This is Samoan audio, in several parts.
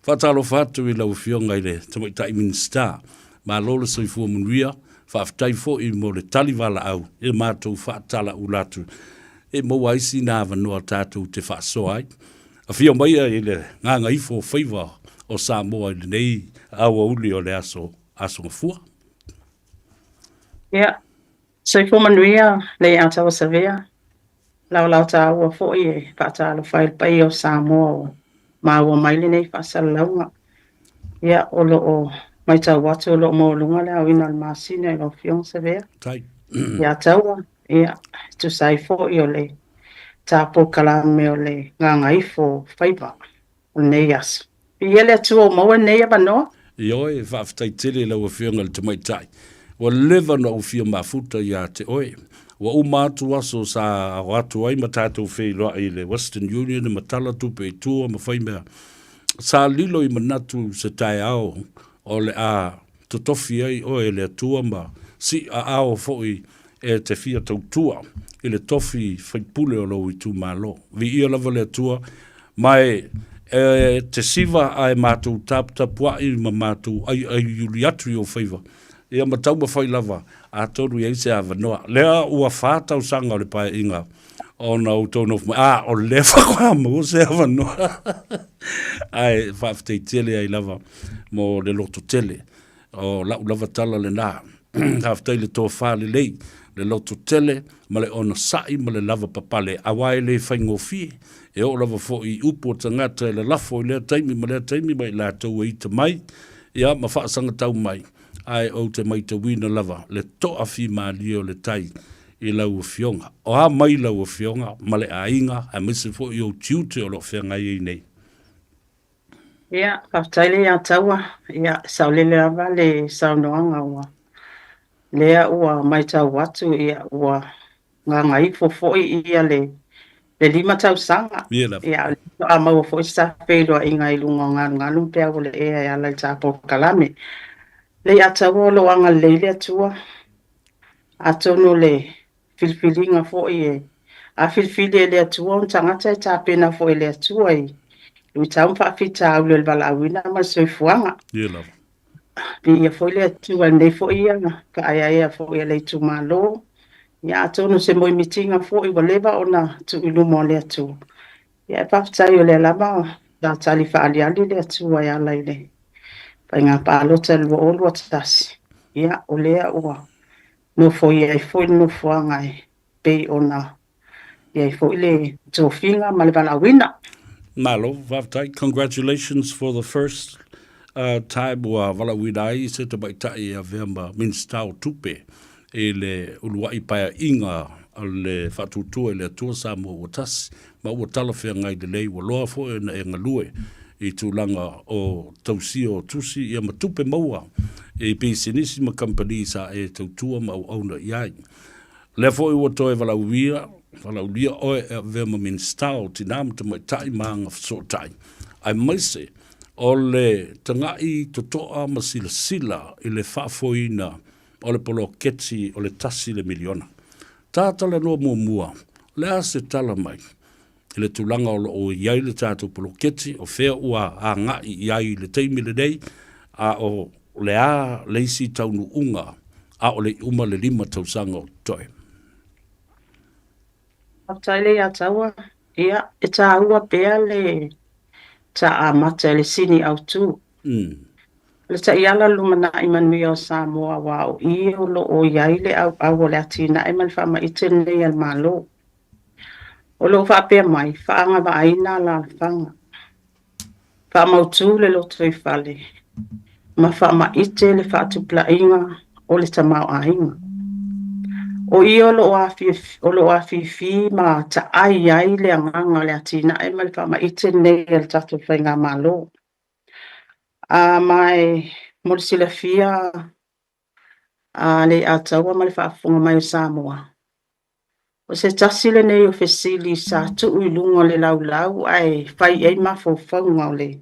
Faatalofa atu i lau Afioga i le Tamaitai Minisita. Malo le soifua manuia, faafetai foi mo le tali valaau i le matou faatalaula atu e maua ai sina avanoa tatou te faasoa ai. Afio maia i le gagaifo o faiva o Samoa i lenei aoauli o le aso Aso Gafua. Ia, soifua manuia le Ataua Savea. Laolao taua foi e faatalofa ai i le paia o Samoa ua maua mai lenei faasalalauga. Ia, o lo o matau atu o lo o maualuga le aoina o le masina i lau Afioga Savea. Tai. Ia Taua, ia, e tusa ai foi o le tapolokalaame o le gagaifo o faiva o lenei aso. Viia le Atua ua maua lenei avanoa. Ioe, faafetai tele i lau Afioga i le Tamaitai. Ua leva ona ou fia mafuta ia te oe. Ua uma atu aso sa ao atu ai ma tatou feiloai i le Western Union ma tala tupe i tua ma fai mea. Sa lilo i manatu se taeao o le a totofi ai oe e le Atua ma siaao foi e te fia tautua i le tofi faipule o lou itumalo. Viia lava le Atua, ma e e te siva ae matou taputapuai ma matou aiaiuli atu i ou faiva, ia ma taumafai lava atonu i ai se avanoa. Lea ua fa tausaga o le Paeaiga ona outou nofo mai, a o lea faatoa maua se avanoa. Ae faafetai tele ai lava mo le lototele. O lau lava tala lena. Faafetai le tofa lelei, le lototele ma le onosai ma le lavapapale, aua e le faigofie. E oo lava foi i upu o tagata e lalafo i lea taimi ma lea taimi ma i latou e ita mai, ia, ma faasagatau mai, ae ou te maitauina lava le toafimalie o le tai i lau Afioga. O a mai lau Afioga ma le aiga aemaise foi ou tiute o lo o feagai ai nei? Ia, faafetai le ia Taua. Ia, saolele lava le saunoaga ua lea ua matau atu ia ua gagaifo foi ia le le lima tausaga. Ia lava. Ia, o lea faatoa maua foi sa feiloaiga i luga o galugalu ma peau o le ea e ala i le ta polokalame. Le ia Taua o lo o agalelei le Atua. Atonu o le filifiliga foi e a filifili e le Atua ona tagata e tapena foi e le Atua i luitau ma faafitauli o le valaauina ma le soifuaga. Ia lava. Viia foi le Atua i lenei foi ia faaeaea foi a le itumalo. Ia atonu o se moemitiga foi ua leva ona tuu i luma o le Atua. Ia e faafetai o lea lava sa tali faaaliali le Atua e ala i le faiga palota i le 2021. Ia o lea ua nofoia ai foi le nofoaga e pei ona i ai foi le tofiga ma le valaauina. Malo, faafetai. Congratulations for the first uh, time ua valaauina ai se tamaitai e avea ma Minisita o Tupe i le uluai paeaiga o le Faatuatua i le Atua Samoa ua tasi, ma ua talafeagai lelei, ua loa foi ona e galue i tulaga o tausia o tusi ia ma tupe maua i pisinisi ma kamupani sa e tautua ma auauna i ai. O lea foi ua toe valaaulia, valaaulia oe e avea ma Minisita o Tina ma Tamaitai ma Agafesootai, aemaise o le taga'i toto'a ma silasila i le faafoeina o le poloketi o le tasi le miliona. Ta talanoa muamua, o le a se tala mai i le tulaga o lo o i ai le tatou poloketi, o fea ua agai i ai i le taimi lenei, a o le a le isi taunuuga a o le i uma le lima tausaga o totoe? Faafetai le ia Taua. Ia, e taua pea le ta amata i le sini autu. O le taiala lumanai manuia o Samoa aua o i o lo o i ai le ʻauʻau o le atinae ma le faamaite lenei a le Malo. O lo o faapea mai, faaagavaaina alaalafaga, faamautu le lotoifale, ma faamaite le faatupulaaiga o le tamaoaiga. O i o lo o afifi ma taai ai le agaga o le atinae ma le faamaite lenei a le tatou Faigamalo. A ma e mo le silafia a le Ataua ma le faafofoga mai o Samoa, o se tasi lenei o fesili sa tuu i luga o le laulau ae fai i ai mafaufauga o le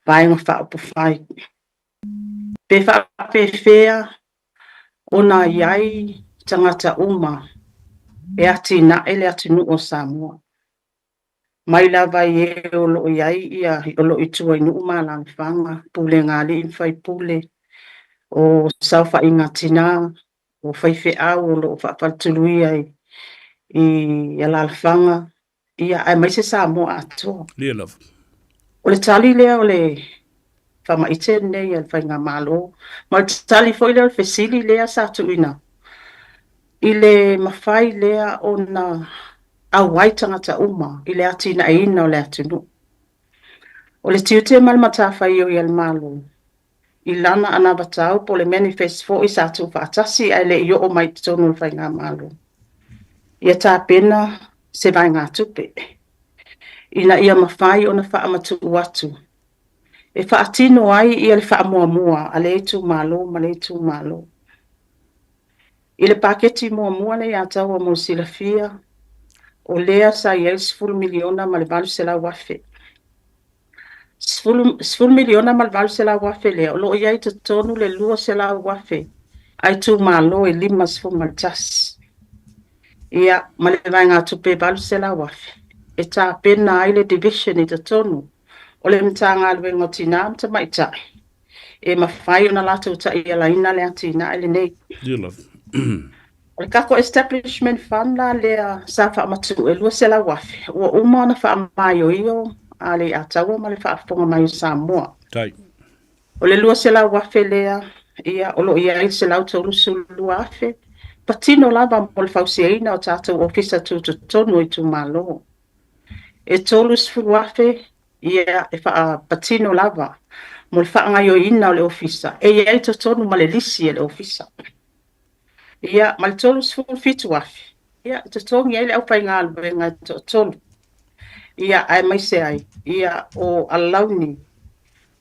Vaega Faaupufai. Pe faapefea ona i ai tagata uma e atinae le atunuu o Samoa. Mai lava i e o lo o i ai ia, o lo o i tua i nuu ma alaalafaga, pulega a alii ma faipule, o saofaiga a tina, o faifeau o lo o faafaletuluia i alaalafaga, ia, aemaise Samoa atoa. Ia lava. O le tali lea o le faamaite lenei a le Faigamalo, ma o le tali foi lea o le fesili lea sa tuuina i le mafai lea ona auai tagata uma i le atinaeina o le atunuu. O le tiute ma le matafaioi a le Malo i lana anavatau po o le manifest foi sa tuufaatasi ae le i oo mai i totonu o le Faigamalo, ia tapena se vaegatupe ina ia mafai ona faamatuu atu e faatino ai ia le faamuamua a lea itumalo ma lea itumalo. I le paketi muamua lea ia Taua mo le silafia, o lea sa i ai le $10 miliona ma le $800,000. $10 miliona ma le $800,000 lea, o lo o i ai i totonu le $200,000 a itumalo e 51. Ia, ma le vaegatupe e $800,000 e tapena ai le division i totonu o le Matagaluega o Tina ma Tamaitai e mafai ona latou taialaina le atinae lenei. O le tatou establishment fund la lea sa faamatuu e $200,000, ua uma ona faamaioio a Leiataua ma le faafofoga mai o Samoa. Tai. O le $200,000 lea, ia, o lo o i ai le $132,000, patino lava mo le fausiaina o tatou ofisa tutotonu o itumalo. E $30,000 ia, e faapatino lava mo le faagaoioiina o le ofisa, e i ai totonu ma le lisi a le ofisa. Ia, ma le $37,000, ia, e totogi ai le aufaigaluega e toatolu. Ia, aemaise ai, ia, o alauni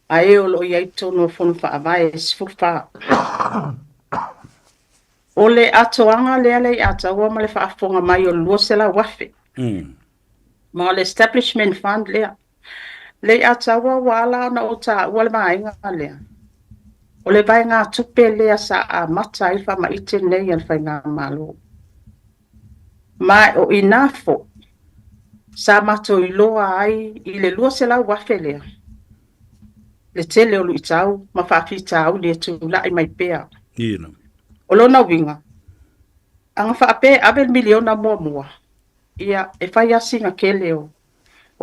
a e o lo o i ai i totonu o Fono Faavae e 14. O le atoaga lea Leiataua ma le faafofoga mai o le $200,000. Ma o le establishment fund lea. Leiataua ua ala ona ou taua le vaega lea. O le vaegatupe lea sa amata ai le faamaite nei a le Faigamalo. Ma o i ina foi sa matou iloa ai i le $200,000 lea le tele o luitau ma faafitauli e tulai mai pea. O lona uiga, a faapea e ave le miliona muamua, ia, e fai lava sina tele o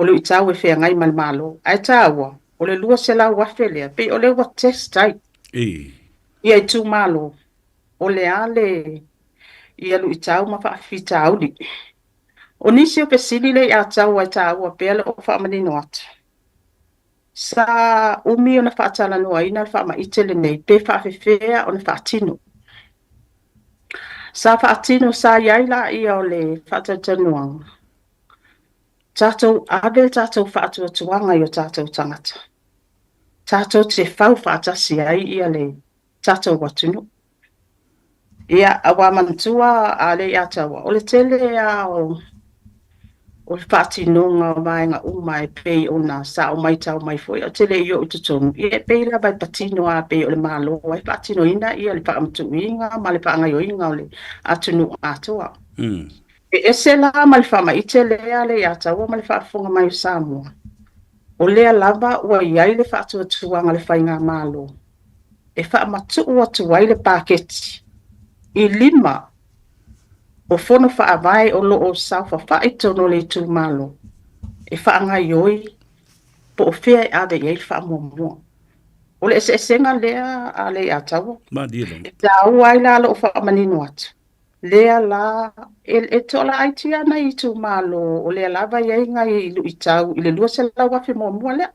luitau e feagai ma le Malo. Ae taua, o le $200,000 lea, pei o lea ua test ai ia itumalo, o le a le ia luitau ma faafitauli. O nisi o fesili Leiataua e taua pea le o faamanino atu. Sa umi ona faatalanoaina le faamaite lenei pe faafefea ona faatino. Sa faatino, sa i ai la ia o le faatalatalanoaga. Tatou ave le tatou faatuatuaga i o tatou tagata. Tatou te fau faatasi ai ia le tatou atunuu. Ia, aua manatua a Leiataua, o le tele lava o le faatinoga o vaega uma e pei ona sa ou matau mai foi, ou te le i oo i totonu, ia e pei lava e patino lava pei o le Malo ai faatinoina ia le faamatuuina ma le faagaoioiga o le atunuu atoa. E ese la ma le faamaite lea Leiataua ma le faafofoga mai o Samoa, o lea lava ua i ai le faatuatuaga o le Faigamalo e faamatuu atu ai le paketi i lima o fono faavae o lo o saofafai i totonu o le itumalo e faagaoioi po o fea e ave i ai le faamuamua. O le eseesega lea a Leiataua. E taua ai la lou faamanino atu. Lea la, e toalaiti lava nai itumalo o lea lava e i ai nai luitau i le $200,000 muamua lea.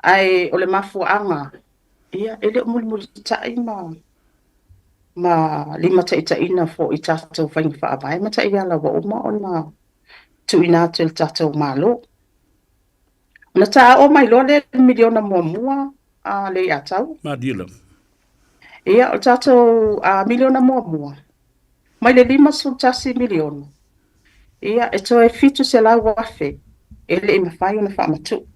Ae o le mafuaaga, ia, e le o mulimulitai ma limataitaiina foi i tatou faiga faavae ma taiala ua uma ona tuuina atu e le tatou Malo. Ona ta oo mai loa lea i le miliona muamua a Leiataua. Ia, o le tatou miliona muamua, mai le $51 miliona, ia, e toe $700,000 e le i mafai ona faamatuu.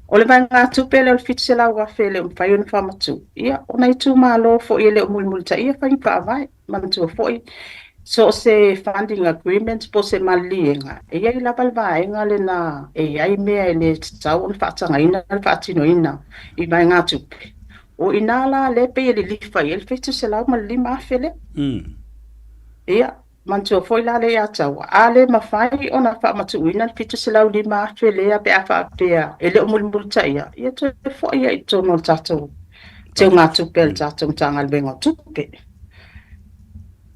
O le vaegatupe lea o le $700,000 e le o mafai ona faamatuu, ia, o nai itumalo foi e le o mulimulitaia faiga faavae. Manatua foi, So o se funding agreement po o se maliliega, e i ai lava le vaega lena e i ai mea e le tatau ona faatagaina le faatinoina i vaegatupe. O i ina la lea e pei e lilifa i ai le $705,000 lea. Ia, manatua foi la lea ia Taua, a le mafai ona faamatuuina le $705,000 lea pe a faapea e le o mulimulitaia, ia toe foi ai i totonu o le tatou teugatupe a le tatou Matagaluega o Tupe.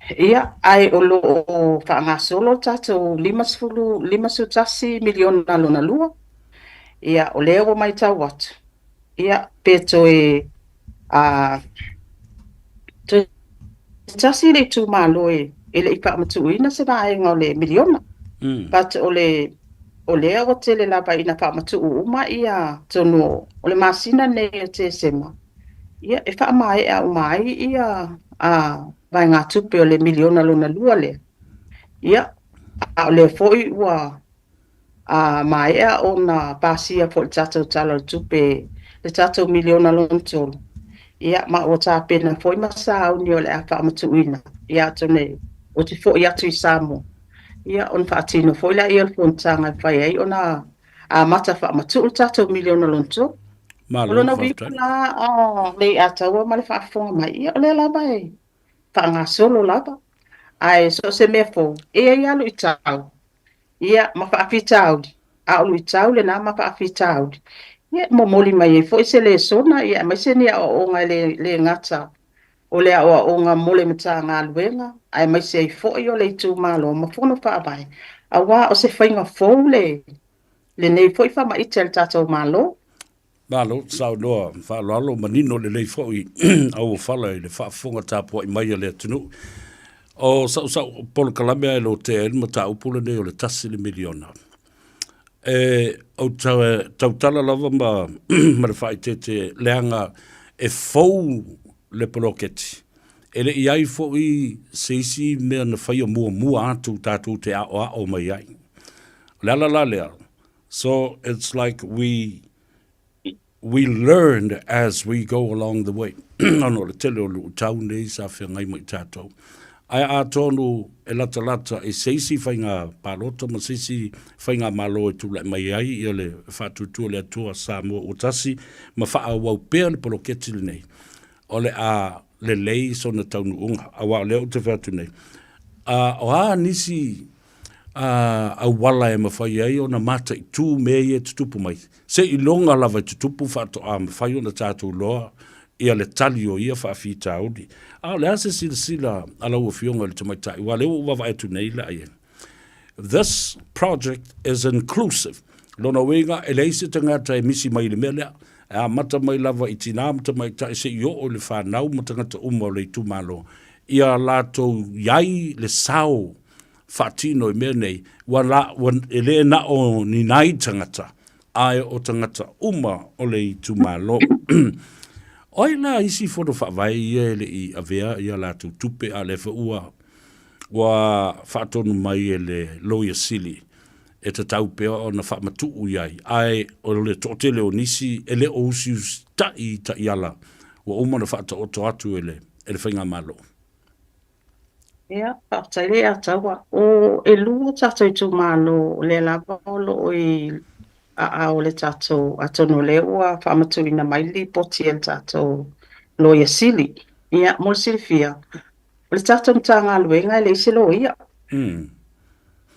Ia, ae o lo o faagasolo le tatou 50, $51 miliona lona lua. Ia, o lea ua matau atu, ia, pe toe, a, toe tasi le itumalo e, e le i faamatuuina se vaega o le miliona. But o le, o lea ua tele lava ina faamatuu uma ia tonu o le masina lenei o Tesema, ia, e faamaea uma ai ia a vaegatupe o le miliona lona lua lea. Ia, a o lea foi ua a maea ona pasia foi le tatou Tala o le Tupe le tatou miliona lona tolu. Ia, ma ua tapena foi ma sauni o le a faamatuuina. Ia, atonu ou te foi atu i Samoa, ia, ona faatino foi lea o le fonotaga e fai ai ona amata faamatuu le tatou miliona lona tolu. O Malo, lona uiga faafetai. la, a le Ataua ma le faafofoga mai, ia o lea lava e faagasolo lava. Ae so o se mea fou, e i ai lava luitau, ia, ma faafitauli. A o luitau lena ma faafitauli, ia, e momoli mai ai foi se lesona, ia, aemaise ni aoaoga e le, le gata o le aoaoga mo le Matagaluega, aemaise ai foi o le itumalo ma fono faavae, aua o se faiga fou le, lenei foi faamaite a le tatou Malo. Malo saunoa faaaloalo manino lelei foi auofala i le faafofoga tapuai mai a le atunuu. O sau sau polokalame ae lotea ai le mataupu lenei o le tasi le miliona. E ou tautala lava ma, ma le faaeteete leaga e fou le poloketi. E le i ai foi se isi mea na faia muamua atu tatou te aoao mai ai. O le ala la lea, so it's like we learned as we go along the way. Ona o le tele o luitau nei sa feagai ma i tatou. Ae atonu e latalata i se isi faiga palota ma se isi faigamalo e tulai mai ai ia le faatuatua i le Atua Samoa ua tasi ma faaauau pea le poloketi lenei, o le a lelei sona taunuuga. Aua o lea ou te fai atu nei, a o a nisi auala e mafai ai ona mataitu mea ia e tutupu mai, seiloga lava e tutupu faatoa mafai ona tatou iloa ia le tali o ia faafitauli. A o le a se silasila a lau Afioga i le Tamaitai, aua o lea ua ou vaavaai atu nei la i ai. This project is inclusive. Lona uiga, e leai se tagata e misi mai i le mea lea. E amata mai lava i tinā ma tamaitai seia oo i le fanau ma tagata uma o le itumalo, ia latou i ai le sao faatino i mea nei, ua la, ua, e le na o ni nai tagata, ae o tagata uma o le itumalo. O ai la isi fono faavae ia e le i avea ia latou tupe, a o lea foi ua, ua faatonu mai e le Loia Sili e tatau pea ona faamatuu i ai, ae o le toatele o nisi e le o usiusitai i taiala ua uma ona faataoto atu e le, e le Faigamalo. Ia, faafetai le Ataua. O e lua tatou itumalo o lea lava o lo o i aao o le tatou, atonu o lea ua faamatuuina mai le lipoti e le tatou Loia Sili. Ia, mo le silafia, o le tatou Matagaluega e leai se loia.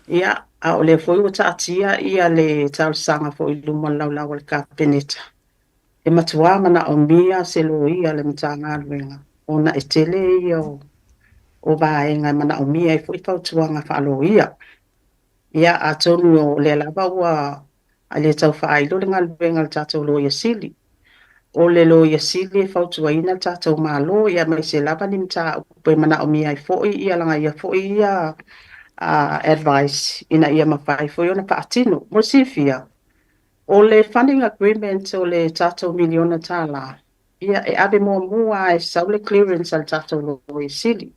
Ia, a o lea foi ua taatia ia le talosaga foi i luma o le laulau a le Kapeneta. E matuā manaomia se loia a le Matagaluega ona e tele ia o vaega e manaomia ai foi fautuaga faaloia. Ia, atonu o lea lava ua le tau faailo le galuega a le tatou Loia Sili. O le Loia Sili e fautuaina le tatou Malo, ia aemaise lava ni mataupu e manaomia ai foi ia lana ia foi ia advice ina ia mafai foi ona faatino. Mo le silafia, o le funding agreement o le tatou miliona tala, ia e ave muamua e sau le clearance a le tatou Loia Sili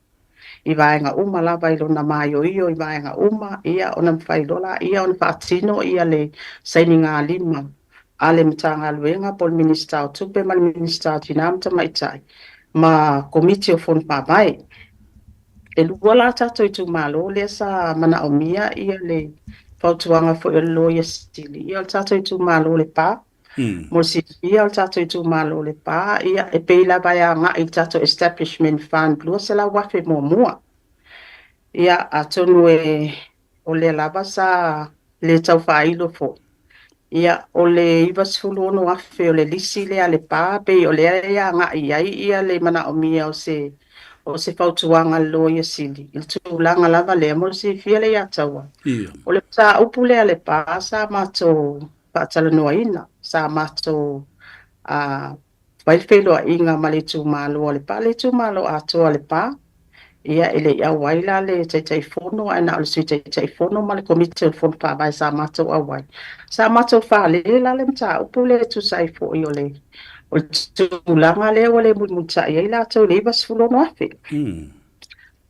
i vaega uma lava i lona maioio i vaega uma, ia ona mafai loa lea ona faatino ia le sainiga lima a le Matagaluega po o le Minisita o Tupe ma le Minisita o Tina ma Tamaitai ma Komiti o Fono Faavae. E lua la tatou itumalo lea sa manaomia ia le fautuaga foi o le Loia Sili, ia o le tatou itumalo o Lepa. Mo le silafia o le tatou itumalo o Lepa, ia e pei lava e agai i le tatou Establishment Fund $200,000 muamua. Ia atonu e o lea lava sa le tau faailo foi, ia o le $96,000 o le lisi lea a Lepa, pei o lea e agai i ai ia le manaomia o se o se fautuaga a le Loia Sili i le tulaga lava lea mo le silafia le ia Taua. O le mataupu lea a Lepa sa matou faatalanoaina, sa matou a fai le feiloaiga ma le itumalo a Lepa, le itumalo atoa a Lepa. Ia, e le i auai la le Taitaifono, ae na o le Sui Taitaifono ma le Komiti o le Fono Faavae sa matou auai. Sa matou fale la le mataupu lea e tusa ai foi o le o le tulaga lea ua le mulimulitai ai latou i le $96,000.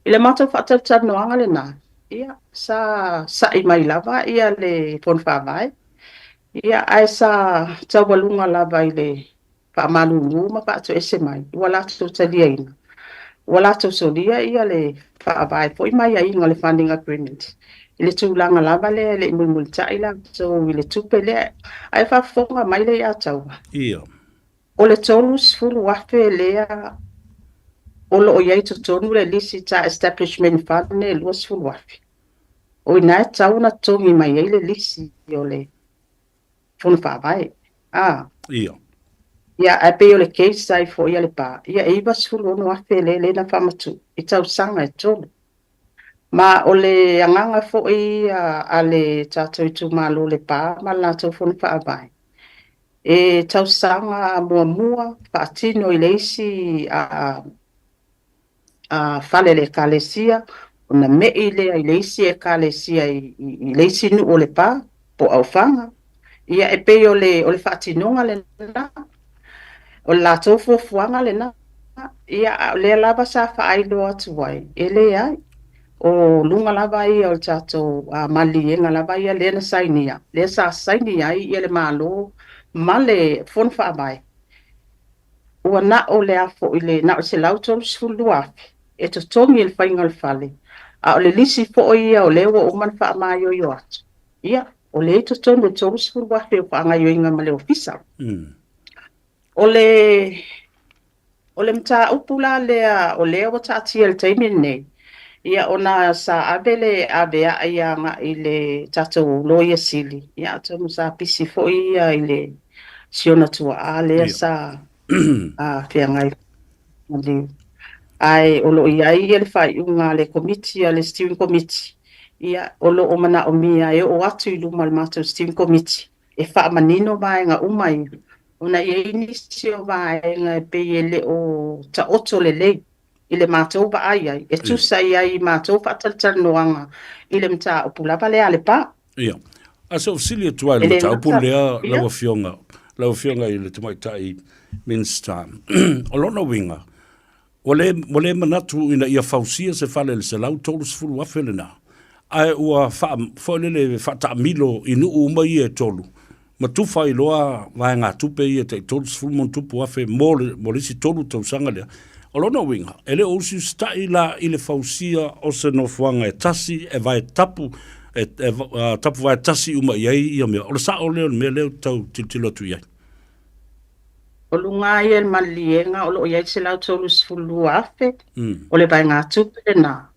I le matou faatalatalanoaga lena, ia, sa sa'i mai lava ia le Fono Faavae, ia, ae sa taualuga lava i le faamalulu ma faatoese mai, ua latou taliaina, ua latou solia ia le faavae foi ma aiaiga o le funding agreement i le tulaga lava lea e le i mulimulitai latou i le tupe lea. Ae faafofoga mai le ia Taua. Ia. O le $30,000 lea o lo o i ai totonu le lisi ta establishment fund e $20,000. O i ina e tatau ona totogi mai ai le lisi o le Fono Faavae. A. Ia. Ia, ae pei o le case ai foi a Lepa, ia e $96,000 lea lea na faamatuu i tausaga e tolu. Ma o le agaga foi ia a le tatou itumalo o Lepa ma le latou Fono Faavae, e tausaga muamua faatino i le isi a fale a le Ekalesia, ona me'i lea i le isi Ekalesia i le isi nuu o Lepa po o Aufaga. Ia e pei o le o le faatinoga lena, o le latou fuafuaga lena. Ia a o lea lava sa faailoa atu ai, e leai, o luga lava ia o le tatou maliliega lava ia lea na sainia, lea sa saini ai ia le Malo ma le Fono Faavae. Ua na o le a foi le na o le $132,000 e totogi e le faiga o le fale, a o le lisi foi ia o lea ua uma ona faamaioio atu, ia, o lea e i totonu o le $30,000 o faagaoioiga ma le ofisa. O le o le mataupu la lea o lea ua taatia i le taimi lenei, ia ona sa ave le aveai agai i le tatou Loia Sili, ia atonu sa pisi foi ia i le si ona tuaa lea sa feagai ma le ae o lo o i ai le faaiuga a le Komiti a le Steering Committee, ia o lo o manaomia e oo atu i luma o le matou Steering Committee e faamanino vaega uma ia, ona e i ai nisi o vaega e pei e le o taoto lelei i le matou vaai ai, e tusa i ai i matou faatalatalanoaga i le mataupu lava lea a Lepa. Ia. A se ou fesili atu ai i le mataupu lea, lau Afioga, lau Afioga i le Tamaitai Minisita, o lona uiga, ua le, ua le manatu ina ia fausia se fale i le $130,000 lena, ae ua faa, foi lele faataamilo i nuu uma ia e tolu, ma tufa ai loa vaegatupe ia tai 30 ma ona tupu afe mo le, mo le isi tolu tausaga lea. O lona uiga, e le o usiusitai la i le fausia o se nofoaga e tasi e vae tapu, e, e, tapu vae tasi uma i ai ia mea. O le sao lea o le mea lea ou te tau tilotilo atu i ai. O luga ia i le maliliega o lo o i ai le $132,000, o le vaegatupe lena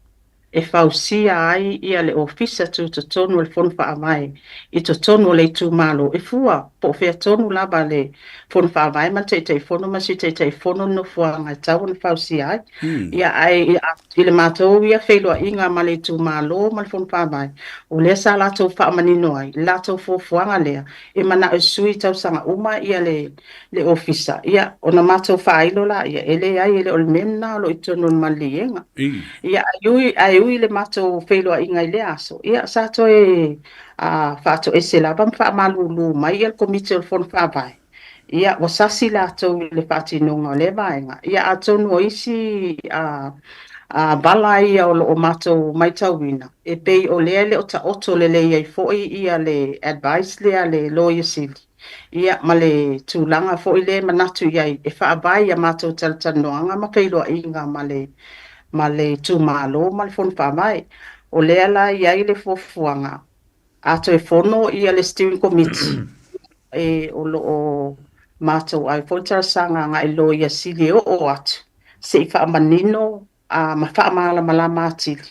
e fausia ai ia le Ofisa Tutotonu o le Fono Faavae i totonu o le itumalo, e fua po o fea tonu lava le Fono Faavae ma le Taitaifono ma le Sui Taitaifono le nofoaga e tatau ona fausia ai. Ia, ae i le matou ia feiloaiga ma le itumalo ma le Fono Faavae, o lea sa latou faamanino ai le latou fuafuaga lea e manao e sui i tausaga uma ia le le ofisa, ia, ona matou faailo laia, e leai, e le o le mea lena o lo o i totonu o le maliliega. Ia, ae ui, ae ui i le matou feiloaiga i lea aso, ia, sa toe faatoese lava ma faamalulu mai le Komiti o le Fono Faavae, ia, ua sasi latou i le faatinoga o lea vaega. Ia, atonu o isi vala ia o lo o matou matauina, e pei o lea e le o taoto lelei ai foi ia le advice lea a le Loia Sili. Ia, ma le tulaga foi lea e manatu i ai e faavae i a matou talatalanoaga ma feiloaiga ma le ma le itumalo ma le Fono Faavae. O lea la e i ai le fuafuaga, a toe fono ia le Steering Committee, e o lo o matou ave foi le talosaga agai i Loia Sili e oo atu se i faamanino a ma faamalamalama atili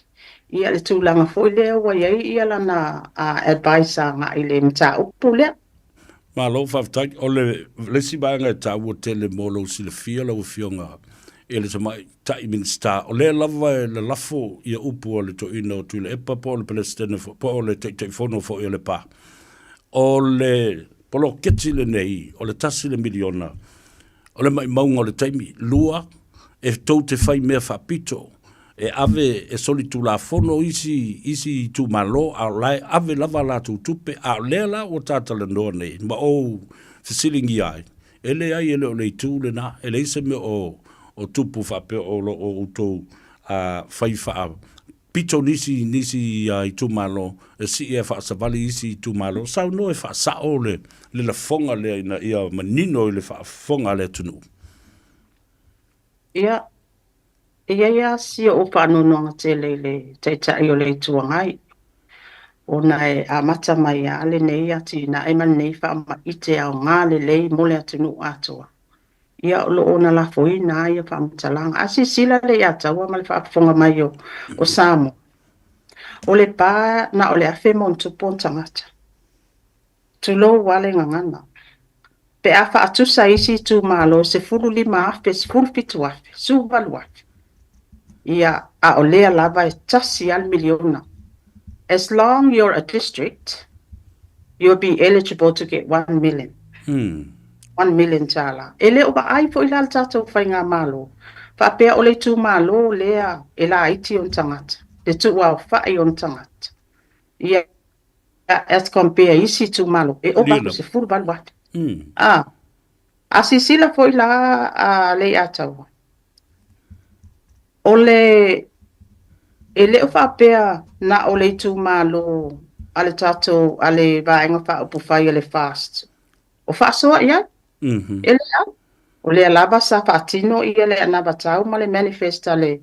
ia le tulaga foi lea ua i ai ia lana advice agai i le mataupu lea. Malo faafetai. O le isi vaega e taua tele mo lou silafia lau Afioga i le Tamaitai Minisita, o lea lava e lalafo ia upu a le Toeaina o Tuilaepa po o le Peresetene po o le Taitaifono foi o Lepa, o le poloketi lenei o le $1 miliona, o le maimauga o le taimi. 2, e tou te fai mea faapito, e ave e solitulafono isi, isi itumalo, a o la e ave lava a latou tupe, a o lea la ua ta talanoa nei ma ou fesiligia ai, e leai e le o le itu lena, e leai se mea o, o tupu faapea o lo o outou fai faa pito nisi, nisi itumalo, e sii e faasavali isi itumalo, saunoa e faasao le, le lafoga lea ina ia manino i le faafofoga a le atunuu. Ia, e i ai lava si ou faanoanoaga tele i le Taitai o le Itu Agai, ona e amata mai lava lenei atinae ma lenei faamaite aoga lelei mo le atunuu atoa. Ia, o lo o na lafoina lava ia faamatalaga. A silasila Leiataua ma le faafofoga mai o Samoa, o Lepa na o le 1000+ ona tagata. Tulou lava le gagana. Pe a faatusa isi itumalo e 15,000, 17,000, 18,000, ia, a o lea lava e tasi lava le miliona. As long you're a district, you'll be eligible to get 1 million. $1 million. E le o vaai foi la le tatou faigamalo faapea o le itumalo lea e laiti ona tagata, le tuuaofai ona tagata. Ia, as compare isi itumalo e ova atu 18,000. A, a silasila foi la a Leiataua, o le e le o faapea na o le itumalo a le tatou a le Vaega Faaupufai a le FAST o faasoa i ai. E leai. O lea lava sa faatino ia le anavatau ma le manifest a le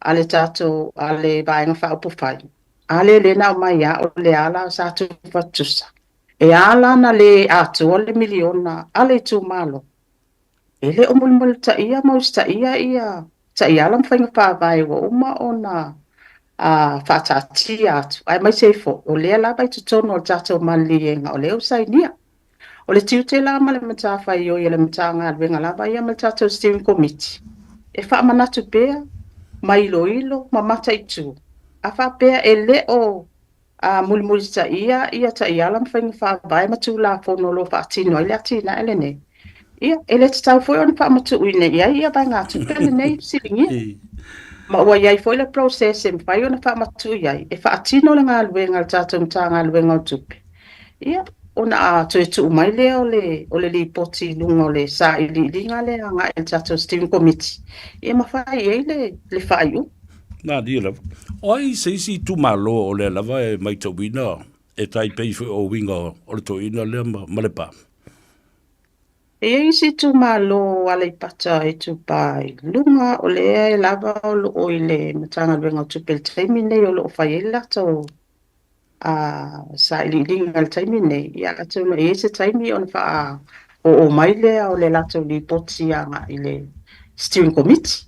a le tatou a le Vaega Faaupufai. A lea lea na aumai lava o le ala sa tufatusa. E ala ona le atoa le miliona a le itumalo. E le o mulimulitaia ma usitaia ia taiala ma faiga faavae ua uma ona faataatia atu, aemaise ai foi o lea lava i totonu o le tatou maliliega o lea ua sainia. O le tiute la ma le matafaioi a le Matagaluega lava ia ma le tatou Steering Committee e faamanatu pea ma iloilo ma mataitu a faapea e le o a mulimulitaia ia taiala ma faiga faavae ma Tulafono o lo o faatino ai le atinae lenei, ia, e le tatau foi ona faamatuuina i ai ia vaegatupe lenei e fesiligia. Ma ua i ai foi le process e mafai ona faamatuu i ai e faatino le galuega a le tatou Matagaluega o Tupe, ia, ona toe tuu mai lea o le, o le lipoti i luga o le sailiiliga lea agai i le tatou Steering Committee, e mafai ai le, le faaiuga. Malie lava. O ai se isi itumalo o lea lava e matauina e tai pei foi o uiga o le toeaina lea ma Lepa? E i ai isi itumalo o Aleipata Itupa i Luga, o lea e lava o lo o i le Matagaluega o Tupe i le taimi lenei o lo o fai ai le latou a sailiiliga i le taimi lenei, ia atonu e i ai se taimi ona faaoo mai lea o le latou lipoti agai i le Steering Committee.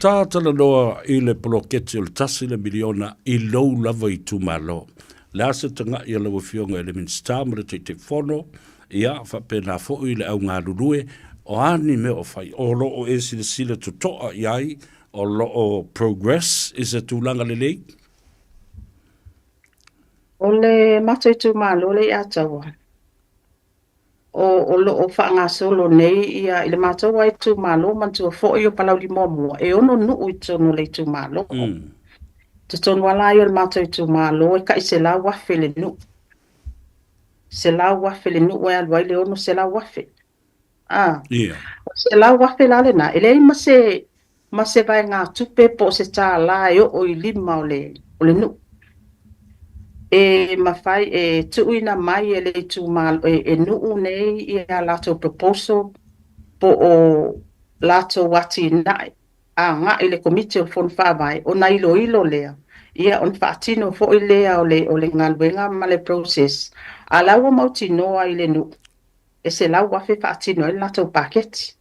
Ta talanoa i le poloketi o le $1 miliona i lou lava itumalo. Le a se tagai a lau Afioga i le Minisita ma le Taitaifono, ia faapena foi le au galulue, o a ni mea o fai, o lo o e silasila totoa i ai, o lo o progress i se tulaga lelei? O le matou itumalo lea i Ataua, o lo o faagasolo nei ia i le matou lava itumalo, manatua foi o Palauli muamua, e 6 nuu i totonu o le itumalo. Totonu lava la ia o le matou itumalo e tai 100,000 le nuu. 100,000 le nuu e alu ai le 600,000. A, o le 100,000 la lena, e leai ma se ma se vaegatupe po o se $1 e oo i lima o le o le nuu. E mafai e tuuina mai e le itumalo e nuu nei ia latou proposal po o latou atinae. agai i le Komiti o le Fono Faavae ona iloilo lea, ia ona faatino foi lea o le, o le galuega ma le process. A la ua mautinoa i le nuu e $100,000 e faatino ai le latou paketi.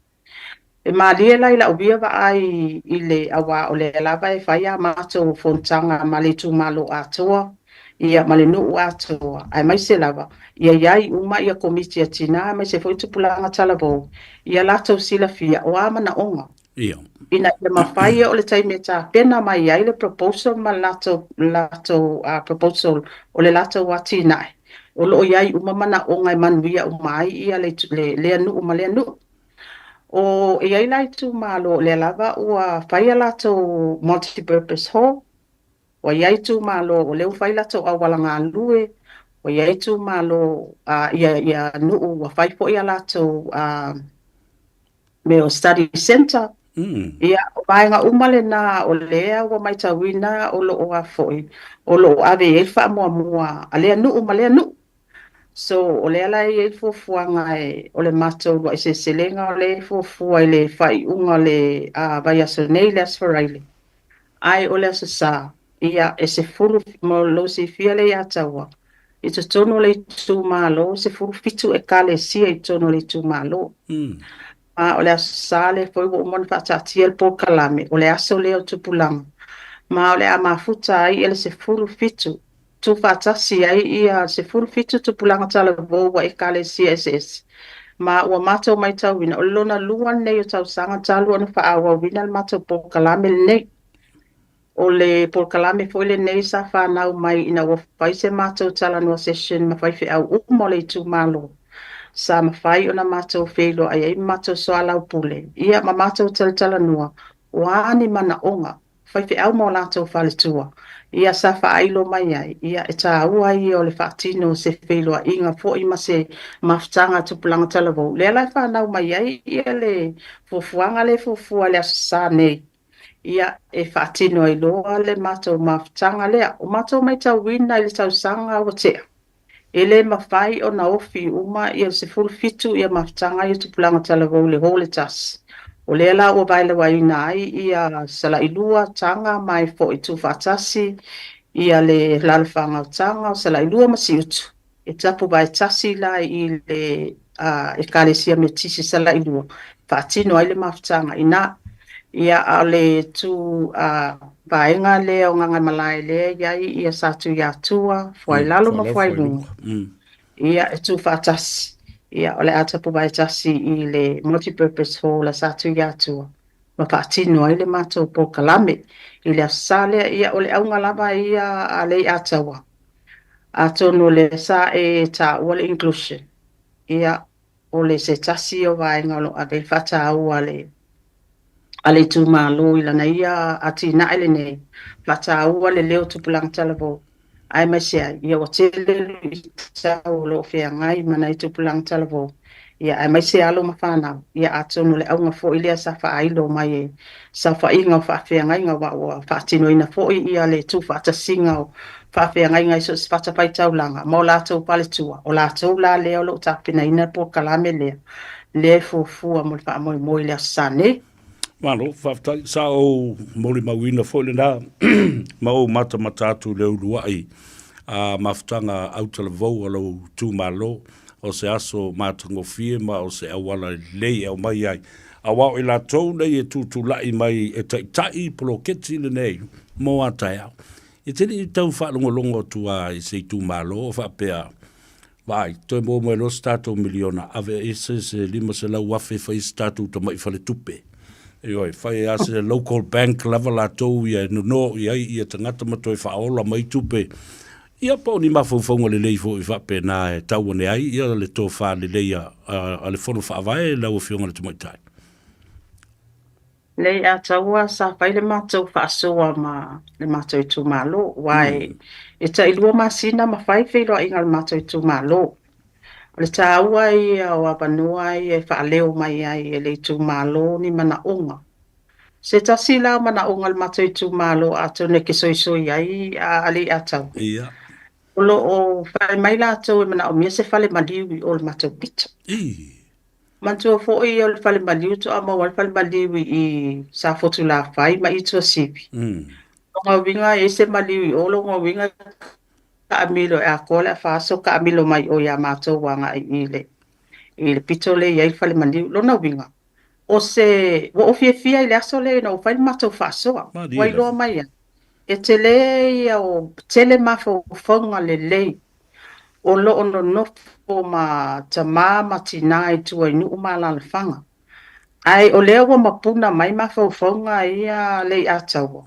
E malie la i lau ia vaai i le, aua o lea lava e fai a matou fonotaga ma le itumalo atoa, ia ma le nuu atoa, aemaise lava ia i ai uma ia komiti a tina aemaise foi tupulaga talavou, ia latou silafia o a manaoga. Ia. Ina ia mafai o le taimi e tapena mai ai le proposal ma le latou, latou uh, proposal o le latou atinae, o lo o i ai uma manaoga e manuia uma ai ia le, le, lea nuu ma lea nuu. O e i ai la itumalo o lea lava ua fai a latou multi-purpose hall, ua i ai itumalo o lea ua fai latou auala galue, ua i ai itumalo a ia ia nuu ua fai foi a latou a mea o study centre. Ia, o vaega uma lena o lea ua matauina o lo o a foi, o lo o ave i ai le faamuamua a lea nuu ma lea nuu. So, o lea la e i ai le fuafuaga e, o le matou uluai seleselega o lea e fuafua i le faaiuga o le vaiaso nei, le Aso Faraile. Ae o le Aso Sa, ia, e 10, mo lou silafia lea ia Taua, i totonu o le itumalo, e 17 ekalesia i totonu o le itumalo. Ma o le Aso Sa lea foi ua uma ona faataatia le polokalame, o le aso lea o tupulaga. Ma o le a mafuta ai le 17 tuufaatasi ai ia 17 tupulaga talavou a Ekalesia eseese, ma ua matou matauina o le lona lua lenei o tausaga talu ona faaauauina le matou polokalame lenei. O le polokalame foi lenei sa fanau mai ina ua fai se matou talanoa session ma faifeau uma o le itumalo, sa mafai ona matou feiloai ai ma matou soalaupule, ia ma matou talatalanoa o a ni manaoga faifeau ma o latou faletua, ia sa faailo mai ai, ia e taua ia o le faatino o se feiloaiga foi ma se mafutaga a Tupulaga Talavou, lea la e fanau mai ai ia le fuafuaga lea e fuafua i le Aso Sa nei, ia e faatino ai loa le matou mafutaga lea. Ua matou matauina i le tausaga ua tea, E le mafai ona ofi uma ia le 17 ia mafutaga ia tupulaga talavou i le hall e tasi. O lea la ua vaelauaina ai ia Salailua, Taga ma ai foi tuufaatasi ia le alalafaga o Taga, o Salailua ma Siutu e tapuvae tasi la i le Ekalesia Metotisi Salailua e faatino ai le mafutaga i ina. Ia, a o le tu vaega lea o Gagaemalae lea e i ai ia Satuiatua, Fuailalo ma Fuailuga, ia, e tuufaatasi. Ia, o le a tapuvae tasi i le multi-purpose hall a Satuiatua ma faatino ai le matou polokalame i le Aso Sa lea. Ia, o le auga lava ia a Leiataua, atonu o lea sa e taua le inclusion, ia, o le se tasi o vaega o lo o ave ai le faataua a le a le itumalo i lana ia atinae lenei, faataua le leo o tupulaga talavou, aemaise ai, ia ua tele luitau o lo o feagai ma nai tupulaga talavou, ia aemaise alo ma fanau, ia atonu o le auga foi lea sa faailo mai e saofaiga o faafeagaiga aua ua faatinoina foi ia le tuufaatasiga o faafeagaiga i so o se fatafaitaulaga ma o latou faletua, o latou la lea o lo o tapenaina le polokalame lea, lea e fuafua mo le faamoemoe i le Aso Sa nei. Malo, faafetai. Sa ou molimauina foi lena ma ou matamata atu i le uluai a mafutaga autalavou a lou itumalo, o se aso matagofie ma o se auala lelei e aumai ai. Aua o i latou nei e tutulai mai e taitai poloketi lenei mo a taeao. E te le i tau faalogologo atu lava i se itumalo o faapea, Vaai, toe maua mai loa se tatou miliona, ave ese se $500,000 e fai ai se tatou tamai faletupe. Ioe, fai ai lava se local bank lava latou ia e nono i ai ia tagata ma toe faaola mai tupe. Ia po o ni mafaufauga lelei foi faapena e tau ane ai ia le tofa lelei a, a, a le Fono Faavae lau Afioga i le Tamaitai. Nei a taua sa fai le matou faasoa ma le matou itumalo, aua e, e tailua masina ma fai feiloaiga a le matou itumalo. O le taua ia o avanoa ia e faaleo mai ai e le itumalo ni manaoga. Se tasi la o manaoga o le matou itumalo atonu e kesoisoi ai a Alei-a-Taua. Ia. O lo o fai mai latou e manaomia se fale maliu i o le matou pito. Ii. Manatua foi o le fale maliu to'a maua ai le fale maliu i Safotulafai ma i Tuasivi. Lona uiga e i ai se maliu i o, lona uiga e taamilo e atoa le afa aso taamilo mai o ia matou agai i le i le pito lea e i ai le fale maliu. Lona uiga, o se ua ou fiafia i le aso lea ina ua fai le matou faasoa. Ua iloa mai ai, e tele ia o tele mafaufauga lelei o lo o nonofo ma tama ma tina i tua i nuu ma alaalafaga. Ae o lea ua mapuna mai mafaufauga ia Leiataua,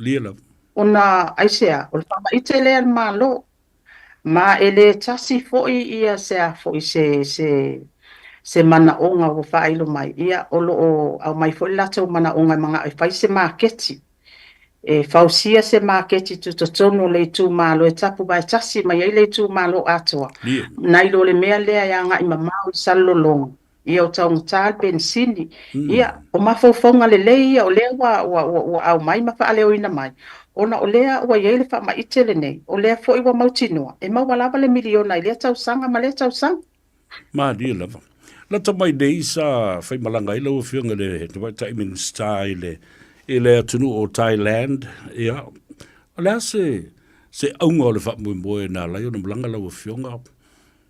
ona aisea, o le faamaite lea a le Malo, ma e le tasi foi ia se a foi se se se manaoga ua faailo mai, ia o lo o aumai foi le latou manaoga e manao e fai se maketi, e fausia se maketi tutotonu o le itumalo e tapuvae tasi mai ai le itumalo atoa, nai lo le mea lea e agai mamao i Salelologa. Ia ua taugata le penisini. Ia, o mafaufauga lelei ia o lea ua, ua, ua, ua aumai ma faaleoina mai, ona o lea ua i ai le faamaite lenei, o lea foi ua mautinoa, e maua lava le miliona i lea tausaga ma lea tausaga. Malie lava. Lata mai nei sa faimalaga ai lau Afioga i le Tamaitai Minisita i le, i le atunuu o Thailand. Ia, o le a se, se auga o le faamoemoe na ala ai ona malaga lau Afioga?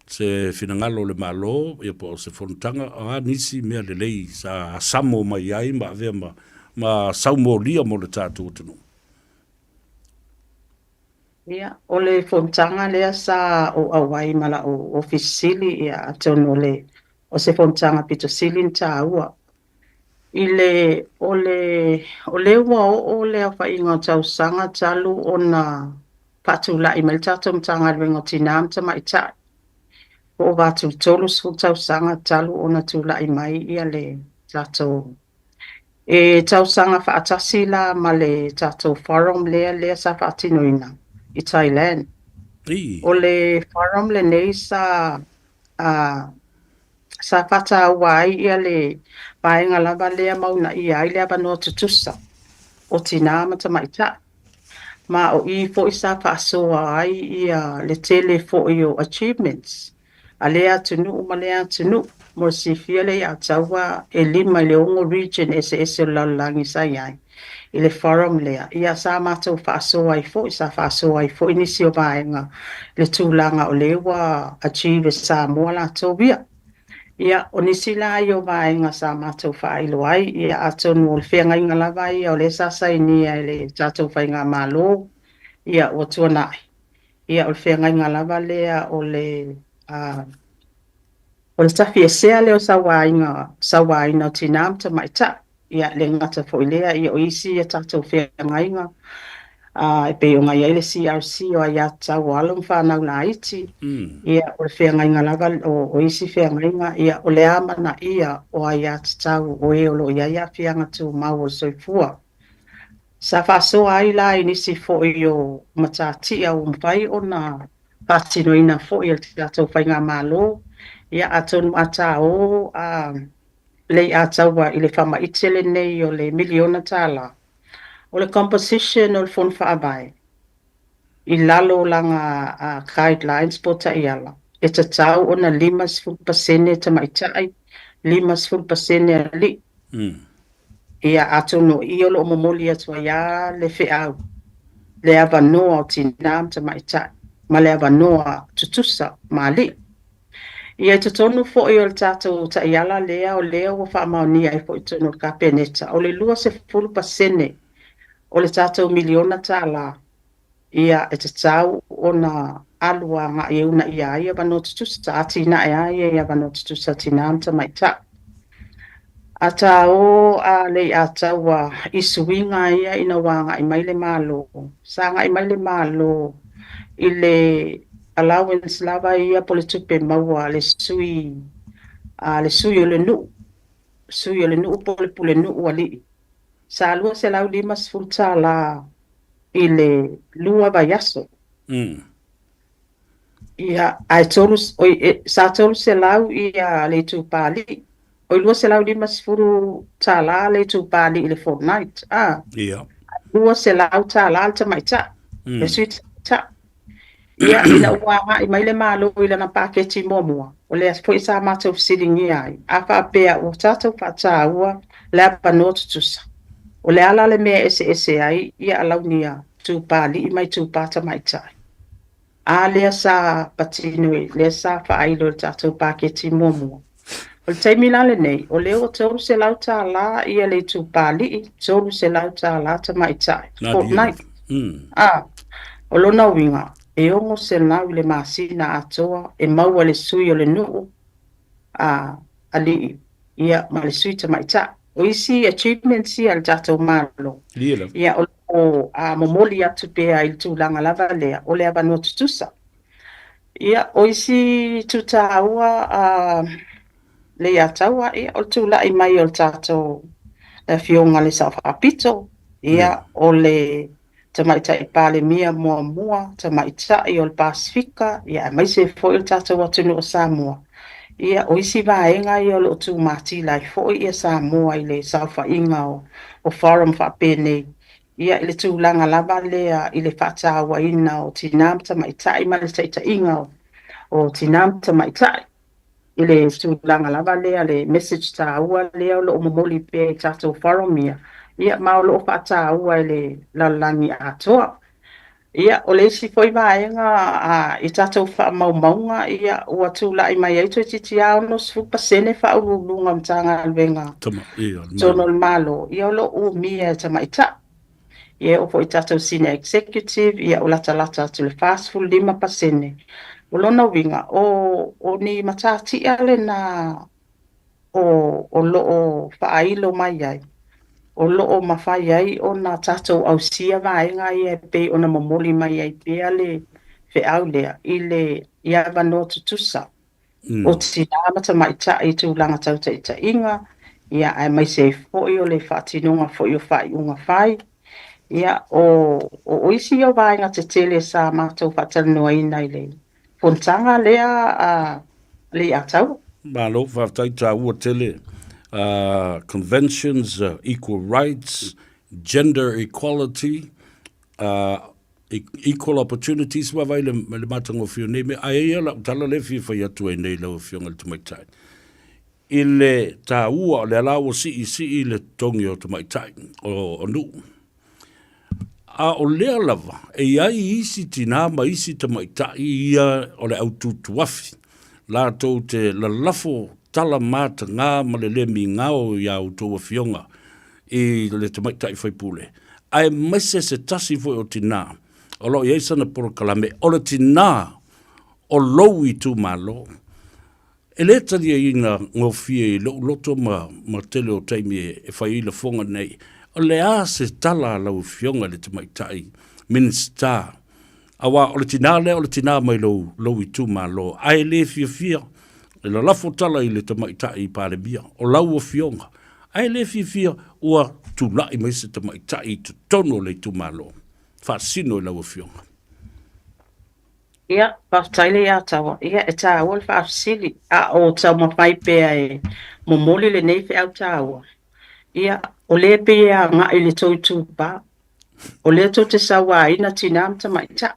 Se finagalo o le Malo, ia po o se fonotaga, o a nisi mea lelei sa asamo mai ai ma avea ma, ma saumolia mo le tatou atunuu? Ia, o le fonotaga lea sa ou auai ma la'u Ofisa Sili, ia, atonu o le, o se fonotaga pito sili ona taua. I le, o le, o lea ua oo le aofaiga o tausaga talu ona faatulai mai le tatou Matagaluega o Tina ma Tamaitai, po o ova atu i le 30 tausaga talu ona tulai mai ia le tatou e tausaga faatasi la ma le tatou forum lea lea sa faatinoina i Thailand. O le forum lenei sa a sa faataua ai ia le vaega lava lea ma uunaia ai le avanoa tutusa o tinā ma tamaitai. Ma o i foi sa faasoa ai ia le tele foi o achievements a lea atunuu ma lea atunuu. Mo le silafia lea ia Ataua e 5 i le 6 region eseese o le lalolagi sa i ai i le forum lea. Ia sa matou faasoa ai foi, sa faasoa ai foi nisi o vaega i le tulaga o lea ua achieve e Samoa latou ia. Ia, o nisi la ia o vaega sa matou faailoa ai, ia atonu o le feagaiga lava ia o lea sa sainia e le tatou faigamalo, ia ua tuanai. Ia o le feagaiga lava lea o le o le tafiesea lea o sauaina, sauaina o tinā ma tamaitai. Ia, e le gata foi i lea, ia o isi a tatou feagaiga e pei ona i ai le CRC o aiatatau a alo ma fanau laiti, ia o le feagaiga lava, o isi feagaiga, ia o le amanaia o aiatatau o e o lo o i ai aafiaga tumau o le soifua. Sa faasoa ai la i nisi foi o matatia ua mafai ona faatinoina foi e le tatou faigamalo, ia atonu a ta o Leiataua i le faamaite lenei o le miliona tala. O le composition o le Fono Faavae i lalo o lana guidelines po o taiala, e tatau ona 50% tamaitai, 50% alii. Ia, atonu o i o lo o momoli atu ai lava le feau, le avanoa o tinā ma tamaitai, ma le avanoa tutusa ma alii. Ia, i totonu foi o le tatou taiala lea, o lea ua faamaonia ai foi i totonu o le Kapeneta, o le 20% o le tatou miliona tala, ia, e tatau ona alu agai e uunaia ai avanoa tutusa, atinae lava ia i avanoa tutusa a tinā ma tamaitai. A ta o a Leiataua i suiga ia ina ua agai mai le Malo, sa agai mai le Malo i le allowance lava ia po o le tupe maua a le sui, a le sui o le nuu, sui o le nuu po o le pulenuu alii, sa $250 i le lua vaiaso. Ia, ae tolu, oi, e, sa 300 ia le itupa alii. Oi, $250 le itupa alii i le fortnight, a. Ia. $200 le tamaitai, le sui tamaitai. Ia, ina ua agai mai le Malo i lana paketi muamua, O lea foi sa matou fesiligia ai, a faapea ua tatou faataua le avanoa tutusa, o le a la le mea e eseese ai ia alauni a itupa alii ma itupa tamaitai? A lea sa patino i, lea sa faailo i le tatou paketi muamua. O le taimi la lenei, o lea ua $300 ia le itupa alii, $300 tamaitai, fortnight. A, o lona uiga, e 600 i le masina atoa e maua e le sui o le nuu a alii ia ma le sui tamaitai. O isi achievements ia a le tatou Malo, ia o lo o momoli atu pea i le tulaga lava lea o le avanoa tutusa. Ia, o isi itu taua a Leiataua, ia, o le tulai mai o le tatou le Afioga i le Sao Faapito, ia, o le Tamaitai Palemia muamua, tamaitai o le Pasefika, ia, aemaise foi o le tatou atunuu o Samoa. Ia, o isi vaega ia o lo o tumatila ai foi ia Samoa i le saofaiga o forum faapenei, ia, i le tulaga lava lea i le faatauaina o tinã ma tamaitai ma le taitaiga o tinã ma tamaitai. I le tulaga lava lea, le message taua lea o lo o momoli pea i tatou forum ia, ia ma o lo o faataua e le lalolagi atoa. Ia, o le isi foi vaega a, i tatou faamaumauga, ia, ua tulai mai ai toeitiiti lava 60% Faauluuluga o Matagaluega totonu o le Malo, ia o lo o umia e tamaitai. Ia e oo foi i tatou Senior Executive, ia ua latalata atu i le 45%. O lona uiga, o, o ni matatia lena o, o lo o faailo mai ai, o lo o mafai ai ona tatou ausia vaega ia e pei ona momoli mai ai pea le feau lea i le i avanoa tutusa o tinā ma tamaitai i tulaga tau taitaiga, ia, aemaise ai foi o le faatinoga foi o faaiuga fai. Ia, o, o isi ia o vaega tetele sa matou faatalanoaina i le fonotaga lea a Leiataua. Malo, faafetai taua tele conventions, equal rights, gender equality, equal opportunities, vaavaai i le matagofie o nei mea. Ae i ai lau tala lea e fia fai atu ai nei lau Afioga i le Tamaitai, i le taua o lea la ua siisii le totogi o tamaitai o nuu. A o lea lava, e i ai isi tinā ma isi tamaitai ia o le au tutuafi, latou te lalafo tala matagā ma le le migao i a outou afioga i le tamaitai faipule, aemaise se tasi foi o tinā o lo o i ai sana polokalame, o le tinā o lou itumalo. E le taliaina gofie i lou loto ma ma tele o taimi e fai ai lafoga nei. O le a se tala a lau Afioga i le Tamaitai Minisita? Aua o le tinā lea o le tinā mai lou lou itumalo, ae le fiafia e lalafo tala i le Tamaitai Palemia, o lau Afioga, ae le fiafia ua tulai mai se tamaitai i totonu o le itumalo. Faasino i lau Afioga. Ia, faafetai le Iataua. Ia, e tāua le faafesili, a o taumafai pea e momoli lenei feau tāua. Ia, o lea e pei e agai i le tou itupa, o lea tou te sauaina tinā ma tamaitai.